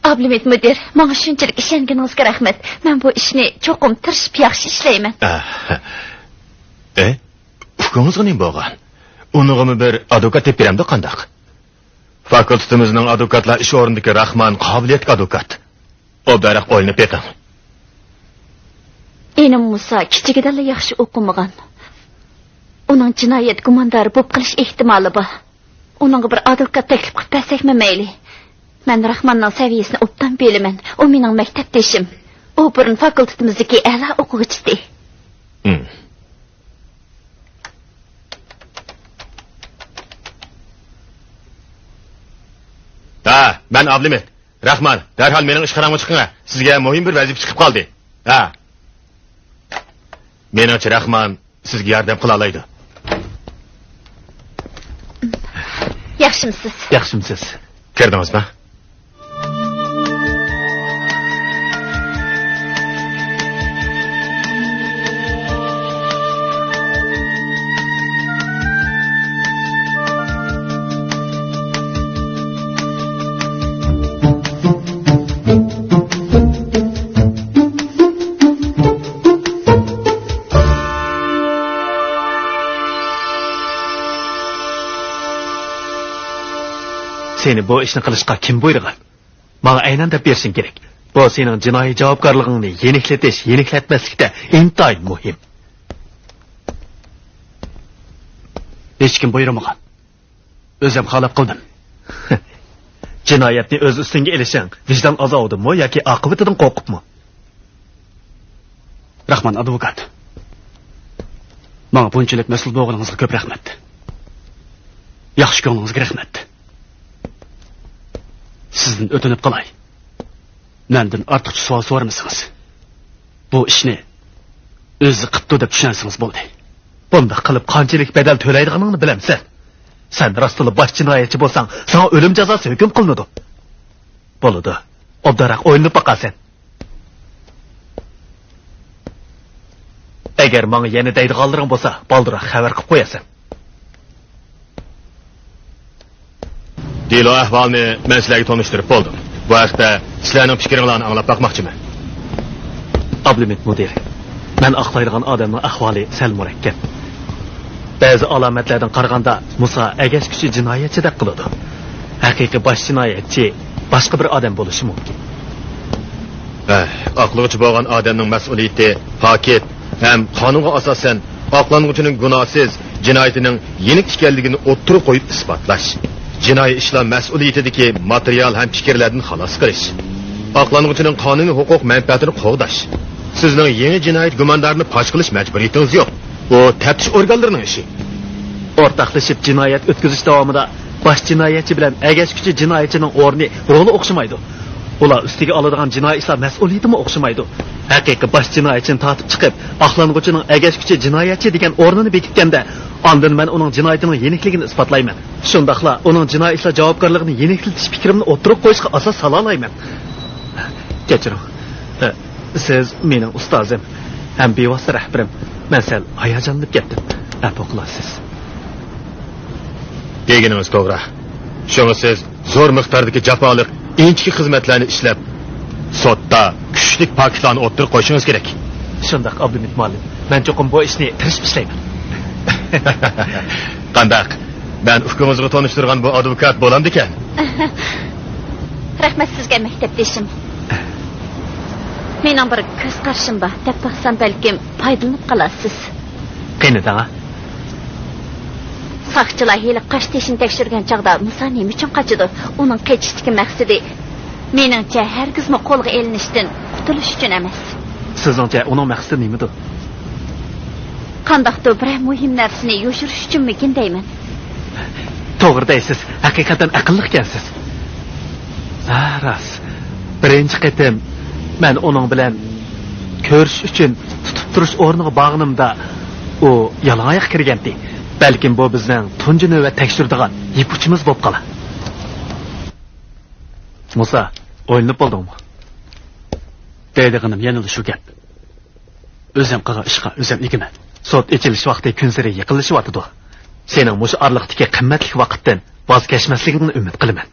ئابلىمىت مۇدىر، ماڭا شۇنچىلىك ئىشەنگىنىڭىزگە رەھمەت. مەن بۇ ئىشنى چوقۇم تىرىشىپ ياخشى ئىشلەيمەن. ئە، ئە، ئۇكىڭىزغا نېمە بولغان؟ ئۇنىڭغىمۇ بىر ئادۋوكات تېپىپ بېرەمدۇ قانداق؟ فاكۇلتېتىمىزنىڭ ئادۋوكاتلار ئىش ئورنىدىكى راخمان قابىلىيەتلىك ئادۋوكات. ئوبدانراق ئويلىنىپ بېقىڭ. ئىنىم مۇسا كىچىكىدىنلا ياخشى ئوقۇمىغان. ئۇنىڭ جىنايەت گۇماندارى بولۇپ قېلىش ئېھتىمالى بار. ئۇنىڭغا بىر ئادۋوكات تەكلىپ قىلىپ بەرسەكمۇ مەيلى. مەن راخماننىڭ سەۋىيەسىنى ئوبدان بىلىمەن. ئۇ مېنىڭ مەكتەپدىشىم. ئۇ بۇرۇن فاكۇلتېتىمىزدىكى ئەلا ئوقۇغۇچى ئىدى. ھىم. ھە، مەن ئابلىمىت. راخمان، دەرھال مېنىڭ ئىشخانامغا چىقىڭە. سىزگە مۇھىم بىر ۋەزىپە چىقىپ قالدى. ھە. مېنىڭچە راخمان سىزگە ياردەم قىلالايدۇ. ياخشىمسىز؟ ياخشىمسىز؟ كىردىڭىزمۇ؟ سېنى بۇ ئىشنى قىلىشقا كىم بۇيرۇغان؟ ماڭا ئەينەن دەپ بېرىشىڭ كېرەك. بۇ سېنىڭ جىنايى جاۋابكارلىقىڭنى يېنىكلىتىش، يېنىكلەتمەسلىكتە ئىنتايىن مۇھىم. ھېچكىم بۇيرۇمىغان. ئۆزۈم خالاپ قىلدىم. جىنايەتنى ئۆز ئۈستۈڭگە ئېلىشىڭ ۋىجدان ئازابىدىنمۇ ياكى ئاقىۋىتىدىن قورقۇپمۇ؟ راخمان ئادۋوكات، ماڭا بۇنچىلىك مەسئۇل بولغىنىڭىزغا كۆپ رەھمەت. ياخشى كۆڭلىڭىزگە رەھمەت. سىزدىن ئۆتۈنۈپ قالاي. مەندىن ئارتۇقچە سوئال سورىمىسىڭىز. بۇ ئىشنى ئۆزى قىپتۇ دەپ چۈشەنسىڭىز بولدى. بۇنداق قىلىپ قانچىلىك بەدەل تۆلەيدىغىنىڭنى بىلەمسەن؟ سەن راستلا باش جىنايەتچى بولساڭ، ساڭا ئۆلۈم جازاسى ھۆكۈم قىلىنىدۇ. بولىدۇ. ئوبدانراق ئويلىنىپ باقارسەن. ئەگەر ماڭا يەنە دەيدىغانلىرىڭ بولسا، بالدۇرراق خەۋەر قىلىپ قويارسەن. دېلو ئەھۋالىنى مەن سىلەرگە تونۇشتۇرۇپ بولدۇم. بۇ ھەقتە سىلەرنىڭ پىكرىڭلارنى ئاڭلاپ باقماقچىمەن. ئابلىمىت مۇدىر، مەن ئاقلايدىغان ئادەمنىڭ ئەھۋالى سەل مۇرەككەپ. بەزى ئالامەتلەردىن قارىغاندا، مۇسا ئەگەشكۈچى جىنايەتچىدەك قىلىدۇ. ھەقىقىي باش جىنايەتچى باشقا بىر ئادەم بولۇشى مۇمكىن. ئاقلىغۇچى بولغان ئادەمنىڭ مەسئۇلىيىتى پاكىت ھەم قانۇنغا ئاساسەن ئاقلانغۇچىنىڭ گۇناھسىز، جىنايىتىنىڭ يېنىك ئىكەنلىكىنى ئوتتۇرىغا قويۇپ ئىسپاتلاش. جىنايى ئىشلار مەسئۇلىيىتىدىكى ماتېرىيال ھەم پىكىرلەردىن خالاس قىلىش. ئاقلانغۇچىنىڭ قانۇنىي ھوقۇق مەنپەئەتىنى قوغداش. سىزنىڭ يېڭى جىنايەت گۇماندارىنى پاش قىلىش مەجبۇرىيىتىڭىز يوق. ئۇ تەپتىش ئورگانلىرىنىڭ ئىشى. ئورتاقلىشىپ جىنايەت ئۆتكۈزۈش داۋامىدا باش جىنايەتچى بىلەن ئەگەشكۈچى جىنايەتچىنىڭ ئورنى، رولى ئوخشىمايدۇ. ئۇلار ئۈستىگە ئالىدىغان جىنايى ئىشلار مەسئۇلىيىتىمۇ ئوخشىمايدۇ. ھەقىقىي باش جىنايەتچىنى تارتىپ چىقىپ، ئاقلانغۇچىنىڭ ئەگەشكۈچى جىنايەتچى دېگەن ئورنىنى بېكىتكەندە، ئاندىن مەن ئۇنىڭ جىنايىتىنىڭ يېنىكلىكىنى ئىسپاتلايمەن. شۇنداقلا ئۇنىڭ جىنايى ئىشلار جاۋابكارلىقىنى يېنىكلىتىش پىكرىمنى ئوتتۇرىغا قويۇشقا ئاساس سالالايمەن. كەچۈرۈڭ. ئە، سىز مېنىڭ ئۇستازىم ھەم بىۋاسىتە رەھبىرىم. مەن سەل ھاياجانلىنىپ كەتتىم. ئەپۇ قىلارسىز. دېگىنىڭىز توغرا. شۇڭا سىز زور مىقداردىكى جاپالىق، ئىنچىكە خىزمەتلەرنى ئىشلەپ، سوتتا كۈچلۈك پاكىتلارنى ئوتتۇرىغا قويۇشىڭىز كېرەك. شۇنداق، ئابلىمىت مۇئەللىم. مەن چوقۇم بۇ ئىشنى تىرىشىپ ئىشلەيمەن. قانداق؟ مەن ئۇكىڭىزغا تونۇشتۇرغان بۇ ئادۋوكات بولامدىكەن؟ رەھمەت سىزگە، مەكتەپدىشىم. مېنىڭ بىر كۆز قارىشىم بار، دەپ باقسام، بەلكىم پايدىلىنىپ قالارسىز. قېنى دەڭە. ساقچىلار ھېلى قاش تېشىنى تەكشۈرگەن چاغدا مۇسا نېمە ئۈچۈن قاچىدۇ؟ ئۇنىڭ قېچىشتىكى مەقسىتى، مېنىڭچە، ھەرگىزمۇ قولغا ئېلىنىشتىن قۇتۇلۇش ئۈچۈن ئەمەس. سىزنىڭچە ئۇنىڭ مەقسىتى نېمىدۇ؟ قانداقتۇر بىرەر مۇھىم نەرسىنى يوشۇرۇش ئۈچۈنمىكىن دەيمەن. توغرا دەيسىز، ھەقىقەتەن ئەقىللىق ئىكەنسىز. ھە، راست. بىرىنچى قېتىم مەن ئۇنىڭ بىلەن كۆرۈشۈش ئۈچۈن تۇتۇپ تۇرۇش ئورنىغا بارغىنىمدا، ئۇ يالىڭاياق كىرگەنتى. بەلكىم بۇ بىزنىڭ تۇنجى نۆۋەت تەكشۈرىدىغان يىپ ئۇچىمىز بولۇپ قالار. مۇسا، ئويلىنىپ بولدۇڭمۇ؟ دەيدىغىنىم يەنىلا شۇ گەپ. ئۆزۈم قىلغان ئىشقا ئۆزۈم ئىگىمەن. سوت ئېچىلىش ۋاقتى كۈنسېرى يېقىنلىشىۋاتىدۇ. سېنىڭ مۇشۇ ئارىلىقتىكى قىممەتلىك ۋاقىتتىن ۋاز كەچمەسلىكىڭنى ئۈمىد قىلىمەن.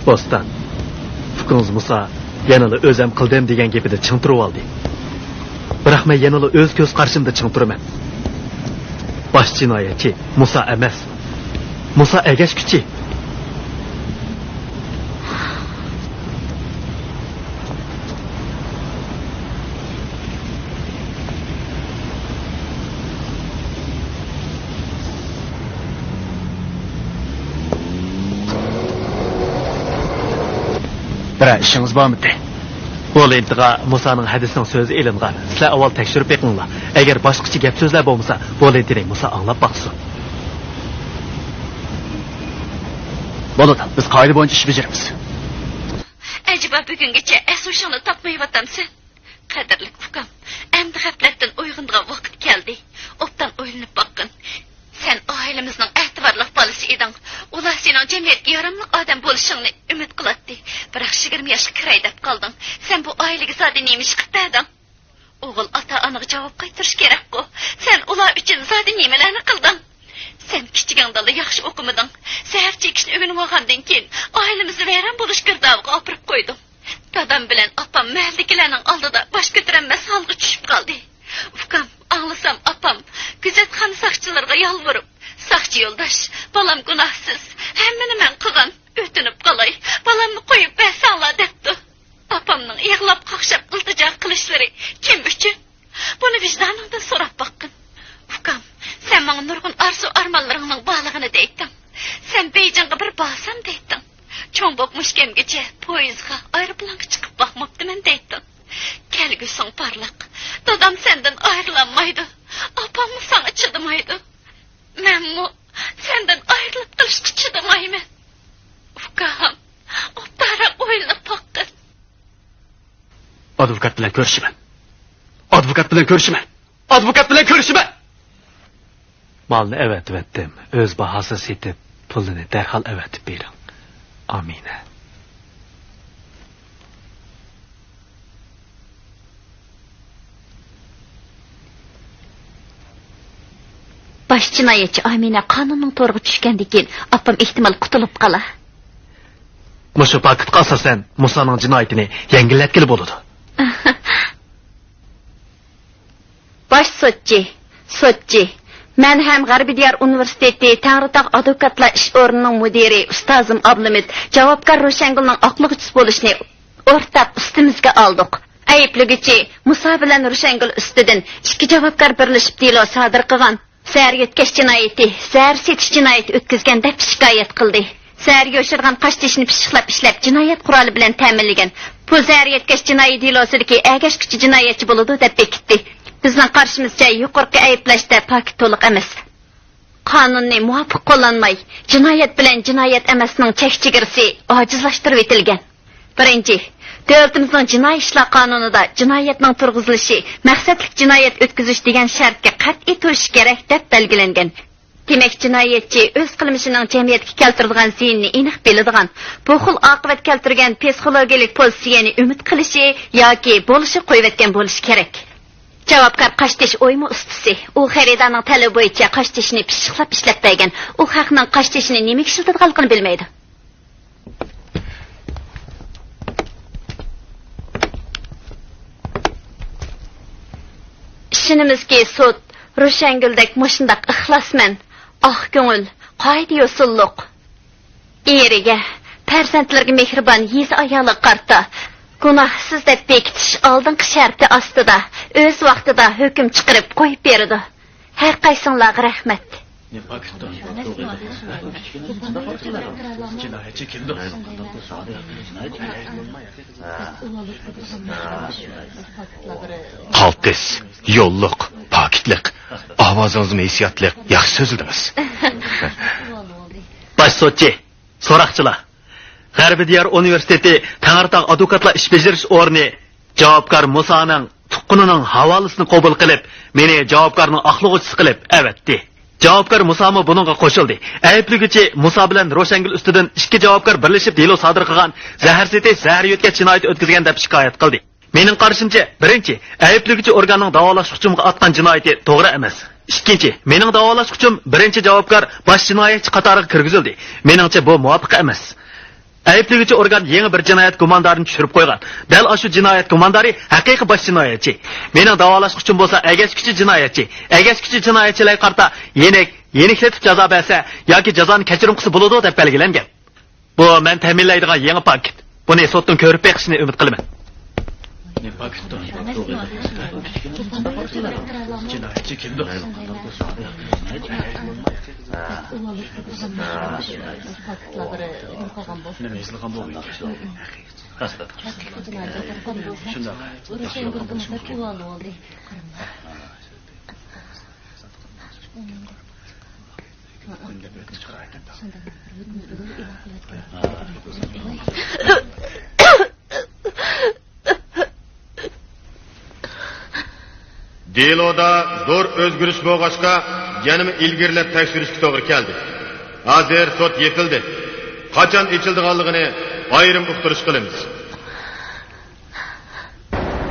بوستان، ئۇكىڭىز مۇسا يەنىلا ئۆزۈم قىلدىم دېگەن گېپىدە چىڭ تۇرۇۋالدى. بىراق مەن يەنىلا ئۆز كۆز قارىشىمدا چىڭ تۇرىمەن. باش جىنايەتچى مۇسا ئەمەس. مۇسا ئەگەشكۈچى. بىرەر ئىشىڭىز بارمىدى؟ بۇ لېنتىغا مۇسانىڭ ھەدىسىنىڭ سۆزى ئېلىنغان. سىلەر ئاۋۋال تەكشۈرۈپ بېقىڭلار. ئەگەر باشقىچە گەپ سۆزلەر بولمىسا، بۇ لېنتىنى مۇسا ئاڭلاپ باقسۇن. بولىدۇ، بىز قائىدە بويىچە ئىش بېجىرىمىز. ئەجەبا بۈگۈنگىچە ئەس-ھوشۇڭنى تاپمايۋاتامسەن؟ قەدىرلىك ئۇكام، ئەمدى غەپلەتتىن ئويغىنىدىغان ۋاقىت كەلدى. ئوبدان ئويلىنىپ باققىن. سەن ئائىلىمىزنىڭ ئەتىۋارلىق بالىسى ئىدىڭ. ئۇلار سېنىڭ جەمئىيەتكە ياراملىق ئادەم بولۇشۇڭنى ئۈمىد قىلاتتى. بىراق يىگىرمە ياشقا كىراي دەپ قالدىڭ. سەن بۇ ئائىلىگە زادى نېمە ئىش قىلىپ بەردىڭ؟ ئوغۇل ئاتا-ئانىغا جاۋاب قايتۇرۇش كېرەكقۇ. سەن ئۇلار ئۈچۈن زادى نېمىلەرنى قىلدىڭ؟ سەن كىچىكىڭدىلا ياخشى ئوقۇمىدىڭ. زەھەر چېكىشنى ئۆگىنىۋالغاندىن كېيىن، ئائىلىمىزنى ۋەيران بولۇش گىردابىغا ئاپىرىپ قويدۇڭ. دادام بىلەن ئاپام مەھەللىدىكىلەرنىڭ ئالدىدا باش كۆتۈرەلمەس ھالغا چۈشۈپ قالدى. ئۇكام، ئاڭلىسام ئاپام گۆزەتخانا ساقچىلىرىغا يالۋۇرۇپ، «ساقچى يولداش، بالام گۇناھسىز، ھەممىنى مەن قىلغان، ئۆتۈنۈپ قالاي، بالامنى قويۇپ بەرسەڭلار» دەپتۇ. ئاپامنىڭ يىغلاپ قاقشاپ ئىلتىجا قىلىشلىرى كىم ئۈچۈن؟ بۇنى ۋىجدانىڭدىن سوراپ باققىن. ئۇكام، سەن ماڭا نۇرغۇن ئارزۇ-ئارمانلىرىڭنىڭ بارلىقىنى دەيتتىڭ. سەن بېيجىڭغا بىر بارسام دەيتتىڭ. چوڭ بولۇپ مۇشۇ كەمگىچە پويىزغا، ئايروپىلانغا چىقىپ باقماپتىمەن دەيتتىڭ. كەلگۈسىڭ پارلاق. دادام سەندىن ئايرىلالمايدۇ. ئاپاممۇ ساڭا چىدىمايدۇ. مەنمۇ سەندىن ئايرىلىپ قېلىشقا چىدىمايمەن. ئۇكام، ئوبدانراق ئويلىنىپ باققىن. ئادۋوكات بىلەن كۆرۈشىمەن. ئادۋوكات بىلەن كۆرۈشىمەن. ئادۋوكات بىلەن كۆرۈشىمەن. مالنى ئەۋەتىۋەتتىم. ئۆز باھاسىدا سېتىپ، پۇلىنى دەرھال ئەۋەتىپ بېرىڭ. ئامىنە. باش جىنايەتچى ئامىنە قانۇننىڭ تورىغا چۈشكەندىن كېيىن، ئاپام ئېھتىمال قۇتۇلۇپ قالار. مۇشۇ پاكىتقا ئاساسەن، مۇسانىڭ جىنايىتىنى يەڭگىللەتكىلى بولىدۇ. باش سوتچى، سوتچى، مەن ھەم غەربىي دىيار ئۇنىۋېرسىتېتى تەڭرىتاغ ئادۋوكاتلار ئىش ئورنىنىڭ مۇدىرى ئۇستازىم ئابلىمىت جاۋابكار روشەنگۈلنىڭ ئاقلىغۇچىسى بولۇشنى ئورتاق ئۈستىمىزگە ئالدۇق. ئەيىبلىگۈچى مۇسا بىلەن روشەنگۈل ئۈستىدىن ئىككى جاۋابكار بىرلىشىپ دېلو سادىر قىلغان، زەھەر يۆتكەش جىنايىتى، زەھەر سېتىش جىنايىتى ئۆتكۈزگەن دەپ شىكايەت قىلدى. زەھەر يوشۇرغان قاشتېشىنى پىششىقلاپ ئىشلەپ، جىنايەت قورالى بىلەن تەمىنلىگەن. بۇ زەھەر يۆتكەش جىنايى دېلوسىدىكى ئەگەشكۈچى جىنايەتچى بولىدۇ دەپ بېكىتتى. بىزنىڭ قارىشىمىزچە، يۇقىرىقى ئەيىبلەشتە پاكىت تولۇق ئەمەس. قانۇننى مۇۋاپىق قوللانماي، جىنايەت بىلەن جىنايەت ئەمەسنىڭ چەك-چېگرىسى ئاجىزلاشتۇرۇۋېتىلگەن. بىرىنچى، دۆلىتىمىزنىڭ جىنايى ئىشلار قانۇنىدا جىنايەتنىڭ تۇرغۇزۇلۇشى مەقسەتلىك جىنايەت ئۆتكۈزۈش دېگەن شەرتكە قەتئىي تۇرۇشى كېرەك دەپ بەلگىلەنگەن. دېمەك، جىنايەتچى ئۆز قىلمىشىنىڭ جەمئىيەتكە كەلتۈرىدىغان زىيىنىنى ئېنىق بىلىدىغان، بۇ خىل ئاقىۋەت كەلتۈرگەن پسىخولوگىيەلىك پوزىتسىيەنى ئۈمىد قىلىشى ياكى بولۇشىغا قويۇۋەتكەن بولۇشى كېرەك. جاۋابكار قاشتېشى ئويما ئۇستىسى، ئۇ خېرىدارنىڭ تەلىپى بويىچە قاشتېشىنى پىششىقلاپ ئىشلەپ بەرگەن، ئۇ خەقنىڭ قاشتېشىنى نېمىگە ئىشلىتىدىغانلىقىنى بىلمەيدۇ. ئىشىنىمىزكى، سوت روشەنگۈلدەك مۇشۇنداق ئىخلاسمەن، ئاق كۆڭۈل، قائىدە-يوسۇنلۇق. ئېرىگە، پەرزەنتلىرىگە مېھرىبان يېزا ئايالىغا قارىتا، گۇناھسىز دەپ بېكىتىش ئالدىنقى شەرتى ئاستىدا، ئۆز ۋاقتىدا ھۆكۈم چىقىرىپ قويۇپ بېرىدۇ. ھەر قايسىڭلارغا رەھمەت. قالتىس، يوللۇق، پاكىتلىق، ئاۋازىڭىزمۇ ھېسسىياتلىق، ياخشى سۆزلىدىڭىز. باش سوتچى، سوراقچىلار. غەربىي دىيار ئۇنىۋېرسىتېتى تەڭرىتاغ ئادۋوكاتلار ئىش بېجىرىش ئورنى جاۋابكار مۇسانىڭ تۇغقىنىنىڭ ھاۋالىسىنى قوبۇل قىلىپ، مېنى جاۋابكارنىڭ ئاقلىغۇچىسى قىلىپ ئەۋەتتى. جاۋابكار مۇسامۇ بۇنىڭغا قوشۇلدى. ئەيىبلىگۈچى مۇسا بىلەن روشەنگۈل ئۈستىدىن ئىككى جاۋابكار بىرلىشىپ دېلو سادىر قىلغان، زەھەر سېتىش، زەھەر يۆتكەش جىنايىتى ئۆتكۈزگەن دەپ شىكايەت قىلدى. مېنىڭ قارىشىمچە، بىرىنچى، ئەيىبلىگۈچى ئورگاننىڭ داۋالاشقۇچۇمغا ئاتقان جىنايىتى توغرا ئەمەس. ئىككىنچى، مېنىڭ داۋالاشقۇچۇم بىرىنچى جاۋابكار باش جىنايەتچى قاتارىغا كىرگۈزۈلدى. مېنىڭچە، بۇ مۇۋاپىق ئەمەس. ئەيىبلىگۈچى ئورگان يېڭى بىر جىنايەت گۇماندارىنى چۈشۈرۈپ قويغان. دەل ئاشۇ جىنايەت گۇماندارى ھەقىقىي باش جىنايەتچى. مېنىڭ داۋالاشقۇچۇم بولسا ئەگەشكۈچى جىنايەتچى. ئەگەشكۈچى جىنايەتچىلەرگە قارىتا يېنىك، يېنىكلىتىپ جازا بەرسە ياكى جازانى كەچۈرۈم قىلسا بولىدۇ دەپ بەلگىلەنگەن. بۇ مەن تەمىنلەيدىغان يېڭى پاكىت. بۇنى سوتنىڭ كۆرۈپ بېقىشىنى ئۈمىد قىلىمەن. دېلودا زور ئۆزگىرىش بولغاچقا، يەنىمۇ ئىلگىرىلەپ تەكشۈرۈشكە توغرا كەلدى. ھازىر سوت يېپىلدى. قاچان ئېچىلىدىغانلىقىنى ئايرىم ئۇقتۇرۇش قىلىمىز.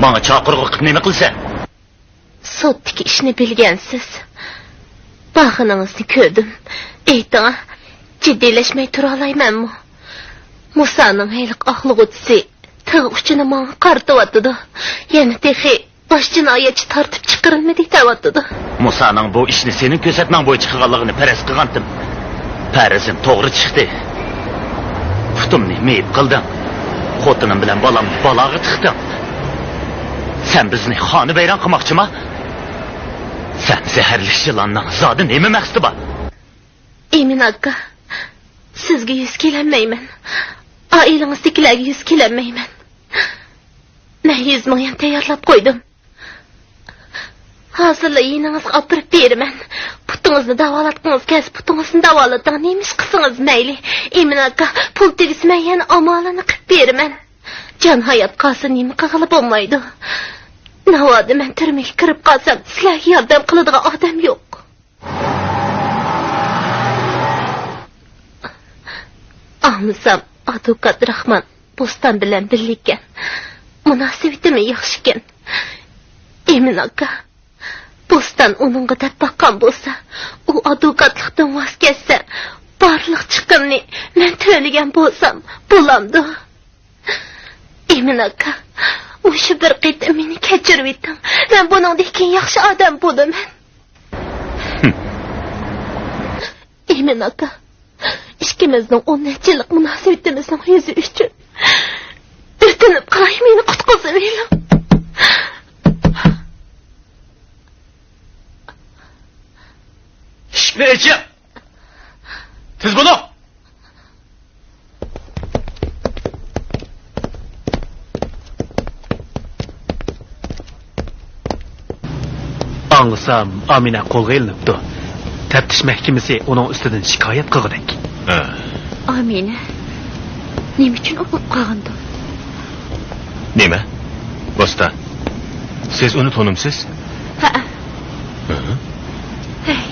ماڭا چاقىرغۇ قىلىپ نېمە قىلىسەن؟ سوتتىكى ئىشنى بىلگەنسىز. بارغىنىڭىزنى كۆردۈم. ئېيتىڭا، جىددىيلەشمەي تۇرالايمەنمۇ؟ مۇسانىڭ ھېلىقى ئاقلىغۇچىسى تىغ ئۇچىنى ماڭا قارىتىۋاتىدۇ. يەنە تېخى باش جىنايەتچى تارتىپ چىقىرىلمىدى دەۋاتىدۇ. مۇسانىڭ بۇ ئىشنى سېنىڭ كۆرسەتمەڭ بويىچە قىلغانلىقىنى پەرەز قىلغانتىم. پەرىزىم توغرا چىقتى. پۇتۇمنى مېيىپ قىلدىڭ. خوتۇنۇم بىلەن بالامنى بالاغا تىقتىڭ. سەن بىزنى خانىۋەيران قىلماقچىما؟ سەن زەھەرلىك يىلاننىڭ زادى نېمە مەقسىتى بار؟ ئىمىن ئاكا، سىزگە يۈز كېلەلمەيمەن. ئائىلىڭىزدىكىلەرگە يۈز كېلەلمەيمەن. مەن يۈز مىڭ يۈەن تەييارلاپ قويدۇم. ھازىرلا يېنىڭىزغا ئاپىرىپ بېرىمەن. پۇتىڭىزنى داۋالاتقۇڭىز كەلسە، پۇتىڭىزنى داۋالىتىڭ. نېمە ئىش قىلسىڭىز مەيلى. ئىمىن ئاكا، پۇل تۈگىسە، مەن يەنە ئامالىنى قىلىپ بېرىمەن. جان ھايات قالسا، نېمە قىلغىلى بولمايدۇ. ناۋادا مەن تۈرمىگە كىرىپ قالسام، سىلەرگە ياردەم قىلىدىغان ئادەم يوق. ئاڭلىسام، ئادۋوكات راخمان بوستان بىلەن بىللىكەن. مۇناسىۋىتىمۇ ياخشىكەن. ئىمىن ئاكا، بوستان ئۇنىڭغا دەپ باققان بولسا، ئۇ ئادۋوكاتلىقتىن ۋاز كەچسە، بارلىق چىقىمنى مەن تۆلىگەن بولسام بولامدۇ؟ ئىمىن ئاكا، مۇشۇ بىر قېتىم مېنى كەچۈرۈۋېتىڭ. مەن بۇنىڭدىن كېيىن ياخشى ئادەم بولىمەن. ئىمىن ئاكا، ئىككىمىزنىڭ ئون نەچچە يىللىق مۇناسىۋىتىمىزنىڭ يۈزى ئۈچۈن ئۆتۈنۈپ قالاي، مېنى قۇتقۇزۇۋېلىڭ. ئىشىكنى ئېچىڭ! تېز بولۇڭ! ئاڭلىسام، ئامىنە قولغا ئېلىنىپتۇ. تەپتىش مەھكىمىسى ئۇنىڭ ئۈستىدىن شىكايەت قىلغۇدەك. ھە. ئامىنە نېمە ئۈچۈن ئوقۇپ قالغاندۇ؟ نېمە؟ بوستان، سىز ئۇنى تونۇمسىز؟ ھەئە. ھە. ھەي.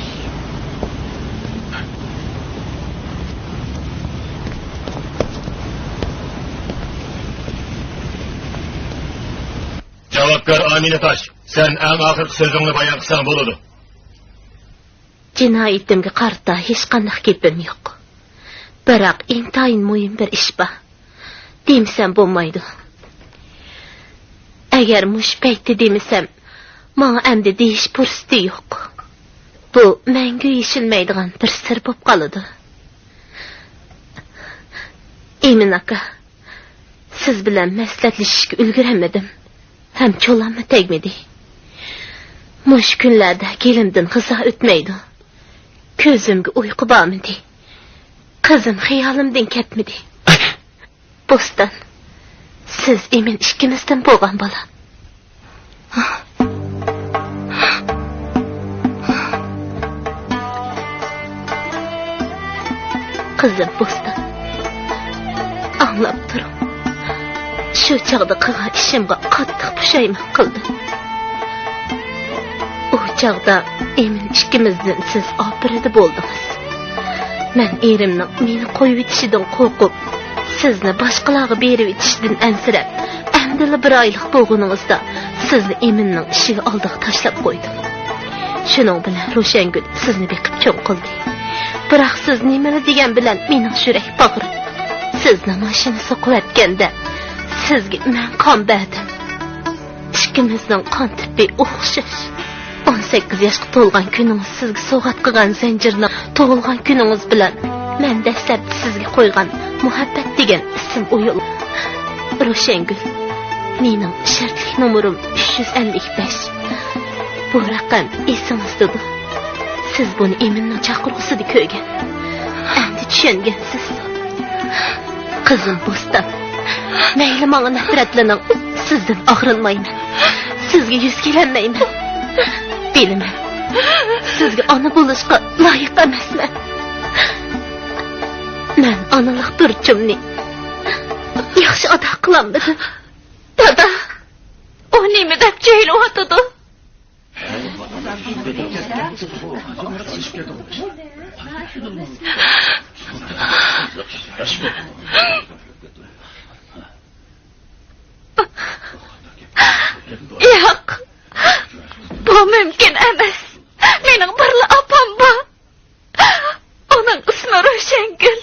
جاۋابكار ئامىنە تاش، سەن ئەڭ ئاخىرقى سۆزۈڭنى بايان قىلساڭ بولىدۇ. جىنايىتىمگە قارىتا ھېچقانداق گېپىم يوق. بىراق ئىنتايىن مۇھىم بىر ئىش بار. دېمىسەم بولمايدۇ. ئەگەر مۇشۇ پەيتتە دېمىسەم، ماڭا ئەمدى دېيىش پۇرسىتى يوق. بۇ مەڭگۈ يېشىلمەيدىغان بىر سىر بولۇپ قالىدۇ. ئىمىن ئاكا، سىز بىلەن مەسلىھەتلىشىشكە ئۈلگۈرەلمىدىم ھەم چولاممۇ تەگمىدى. مۇشۇ كۈنلەردە گېلىمدىن غىزا ئۆتمەيدۇ. كۆزۈمگە ئۇيقۇ بارمىدى. قىزىم خىيالىمدىن كەتمىدى. بوستان، سىز ئىمىن ئىككىمىزدىن بولغان بالا. قىزىم بوستان، ئاڭلاپ تۇرۇڭ. شۇ چاغدا قىلغان ئىشىمغا قاتتىق پۇشايمان قىلدىم. ئۇ چاغدا ئىمىن ئىككىمىزدىن سىز ئاپىرىدە بولدىڭىز. مەن ئېرىمنىڭ مېنى قويۇۋېتىشىدىن قورقۇپ، سىزنى باشقىلارغا بېرىۋېتىشىدىن ئەنسىرەپ، ئەمدىلا بىر ئايلىق بولغىنىڭىزدا سىزنى ئىمىننىڭ ئىشىك ئالدىغا تاشلاپ قويدۇم. شۇنىڭ بىلەن روشەنگۈل سىزنى بېقىپ چوڭ قىلدى. بىراق سىز نېمىلا دېگەن بىلەن مېنىڭ يۈرەك باغرىم سىزنى ماشىنا سوقۇۋەتكەندە، سىزگە مەن قان بەردىم. ئىككىمىزنىڭ قان تىپى ئوخشاش. ئون سەككىز ياشقا تولغان كۈنىڭىز سىزگە سوۋغات قىلغان زەنجىرنىڭ، تۇغۇلغان كۈنىڭىز بىلەن مەن دەسلەپتە سىزگە قويغان مۇھەببەت دېگەن ئىسىم ئويۇلغان. روشەنگۈل، مېنىڭ شەرتلىك نومۇرۇم ئۈچ يۈز ئەللىك بەش. بۇ رەقەم ئېسىڭىزدىدۇ؟ سىز بۇنى ئىمىننىڭ چاقىرغۇسىدا كۆرگەن. ئەمدى چۈشەنگەنسىز. قىزىم بوستان، مەيلى ماڭا نەپرەتلىنىڭ، سىزدىن ئاغرىنمايمەن. سىزگە يۈز كېلەلمەيمەن. بىلىمەن، سىزگە ئانا بولۇشقا لايىق ئەمەسمەن. مەن ئانىلىق بۇرچۇمنى ياخشى ئادا قىلالمىدىم. دادا، ئۇ نېمە دەپ جۆيلۈۋاتىدۇ؟ ياق، بۇ مۇمكىن ئەمەس. مېنىڭ بىرلا ئاپام بار. ئۇنىڭ ئىسمى روشەنگۈل.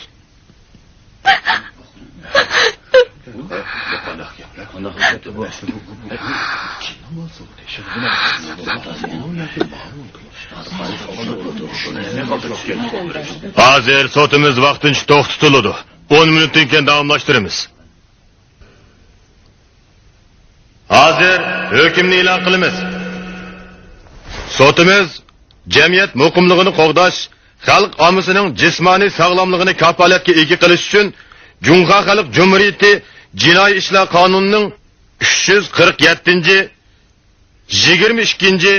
ھازىر سوتىمىز ۋاقتىنچە توختىتىلىدۇ. ئون مىنۇتتىن كېيىن داۋاملاشتۇرىمىز. ھازىر ھۆكۈمنى ئېلان قىلىمىز. سوتىمىز جەمئىيەت مۇقىملىقىنى قوغداش، خەلق ئاممىسىنىڭ جىسمانىي ساغلاملىقىنى كاپالەتكە ئىگە قىلىش ئۈچۈن جۇڭخۇا خەلق جۇمھۇرىيىتى جىنايى ئىشلار قانۇنىنىڭ ئۈچ يۈز قىرىق يەتتىنچى، يىگىرمە ئىككىنچى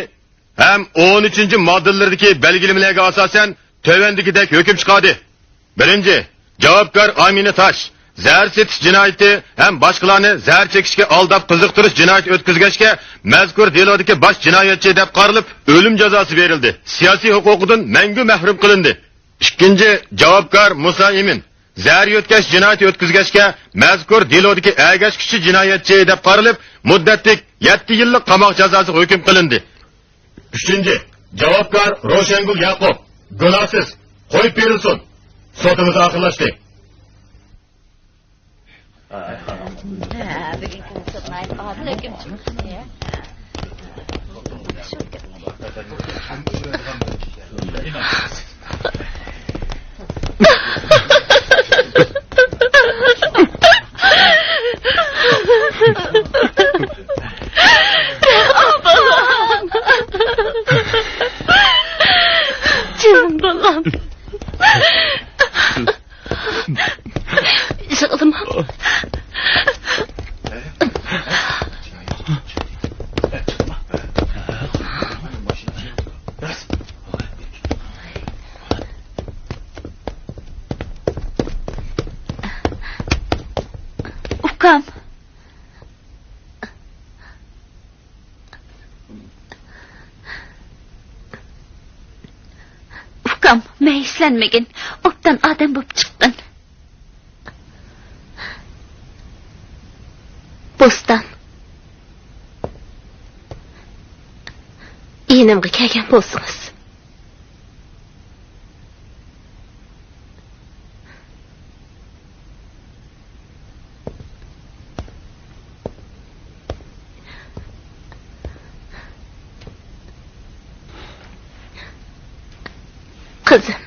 ھەم ئون ئۈچىنچى ماددىلىرىدىكى بەلگىلىمىلەرگە ئاساسەن تۆۋەندىكىدەك ھۆكۈم چىقاردى. بىرىنچى، جاۋابكار ئامىنە تاش زەھەر سېتىش جىنايىتى ھەم باشقىلارنى زەھەر چېكىشكە ئالداپ قىزىقتۇرۇش جىنايىتى ئۆتكۈزگەچكە، مەزكۇر دېلودىكى باش جىنايەتچى دەپ قارىلىپ، ئۆلۈم جازاسى بېرىلدى، سىياسىي ھوقۇقىدىن مەڭگۈ مەھرۇم قىلىندى. ئىككىنچى، جاۋابكار مۇسا ئىمىن زەھەر يۆتكەش جىنايىتى ئۆتكۈزگەچكە، مەزكۇر دېلودىكى ئەگەشكۈچى جىنايەتچى دەپ قارىلىپ، مۇددەتلىك يەتتە يىللىق قاماق جازاسىغا ھۆكۈم قىلىندى. ئۈچىنچى، جاۋابكار روشەنگۈل ياقۇپ گۇناھسىز، قويۇپ بېرىلسۇن. سوتىمىز ئاخىرلاشتى. ئۇكام. ئۇكام، مەيۈسلەنمىگىن. ئوبدان ئادەم بولۇپ چىققىن. بوستان. يېنىمغا كەلگەن بولسىڭىز. قىزىم،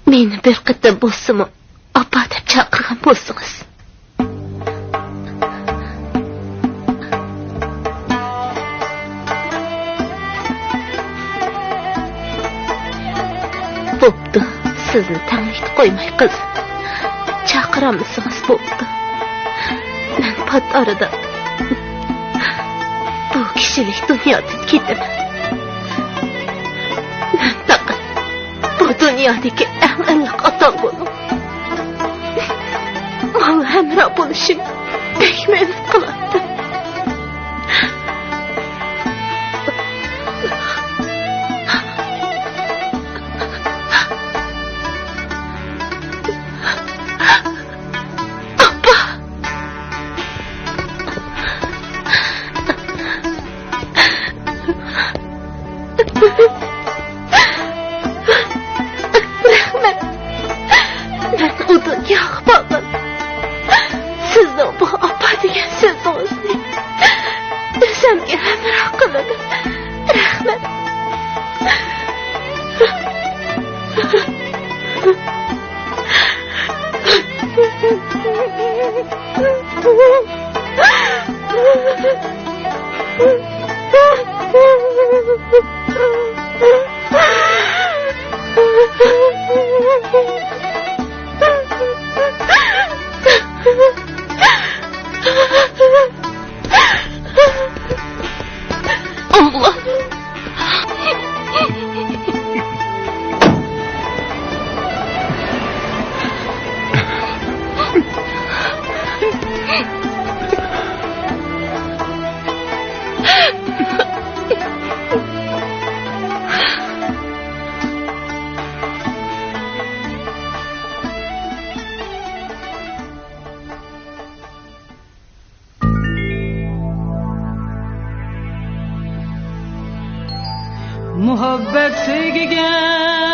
مېنى بىر قېتىم بولسىمۇ ئاپا دەپ چاقىرغان بولسىڭىز. بوپتۇ، سىزنى تەڭلىكتە قويماي، قىز. چاقىرالمىسىڭىز بوپتۇ. مەن پات ئارىدا بۇ كىشىلىك دۇنيادىن كېتىمەن. مەن پەقەت بۇ دۇنيادىكى ئەڭ ئىللىق ئاتاڭ بولۇڭ. ماڭا ھەمراھ بولۇشۇم بەك مەنىلىك قىلاتتى. ئاپا! رەھمەت. مەن ئۇ دۇنياغا بارغان سىزنىڭ بۇ ئاپا دېگەن سۆزىڭىزنى ئۆزۈمگە ھەمراھ قىلىمەن. رەھمەت. مۇھەببەت سۆيگۈگە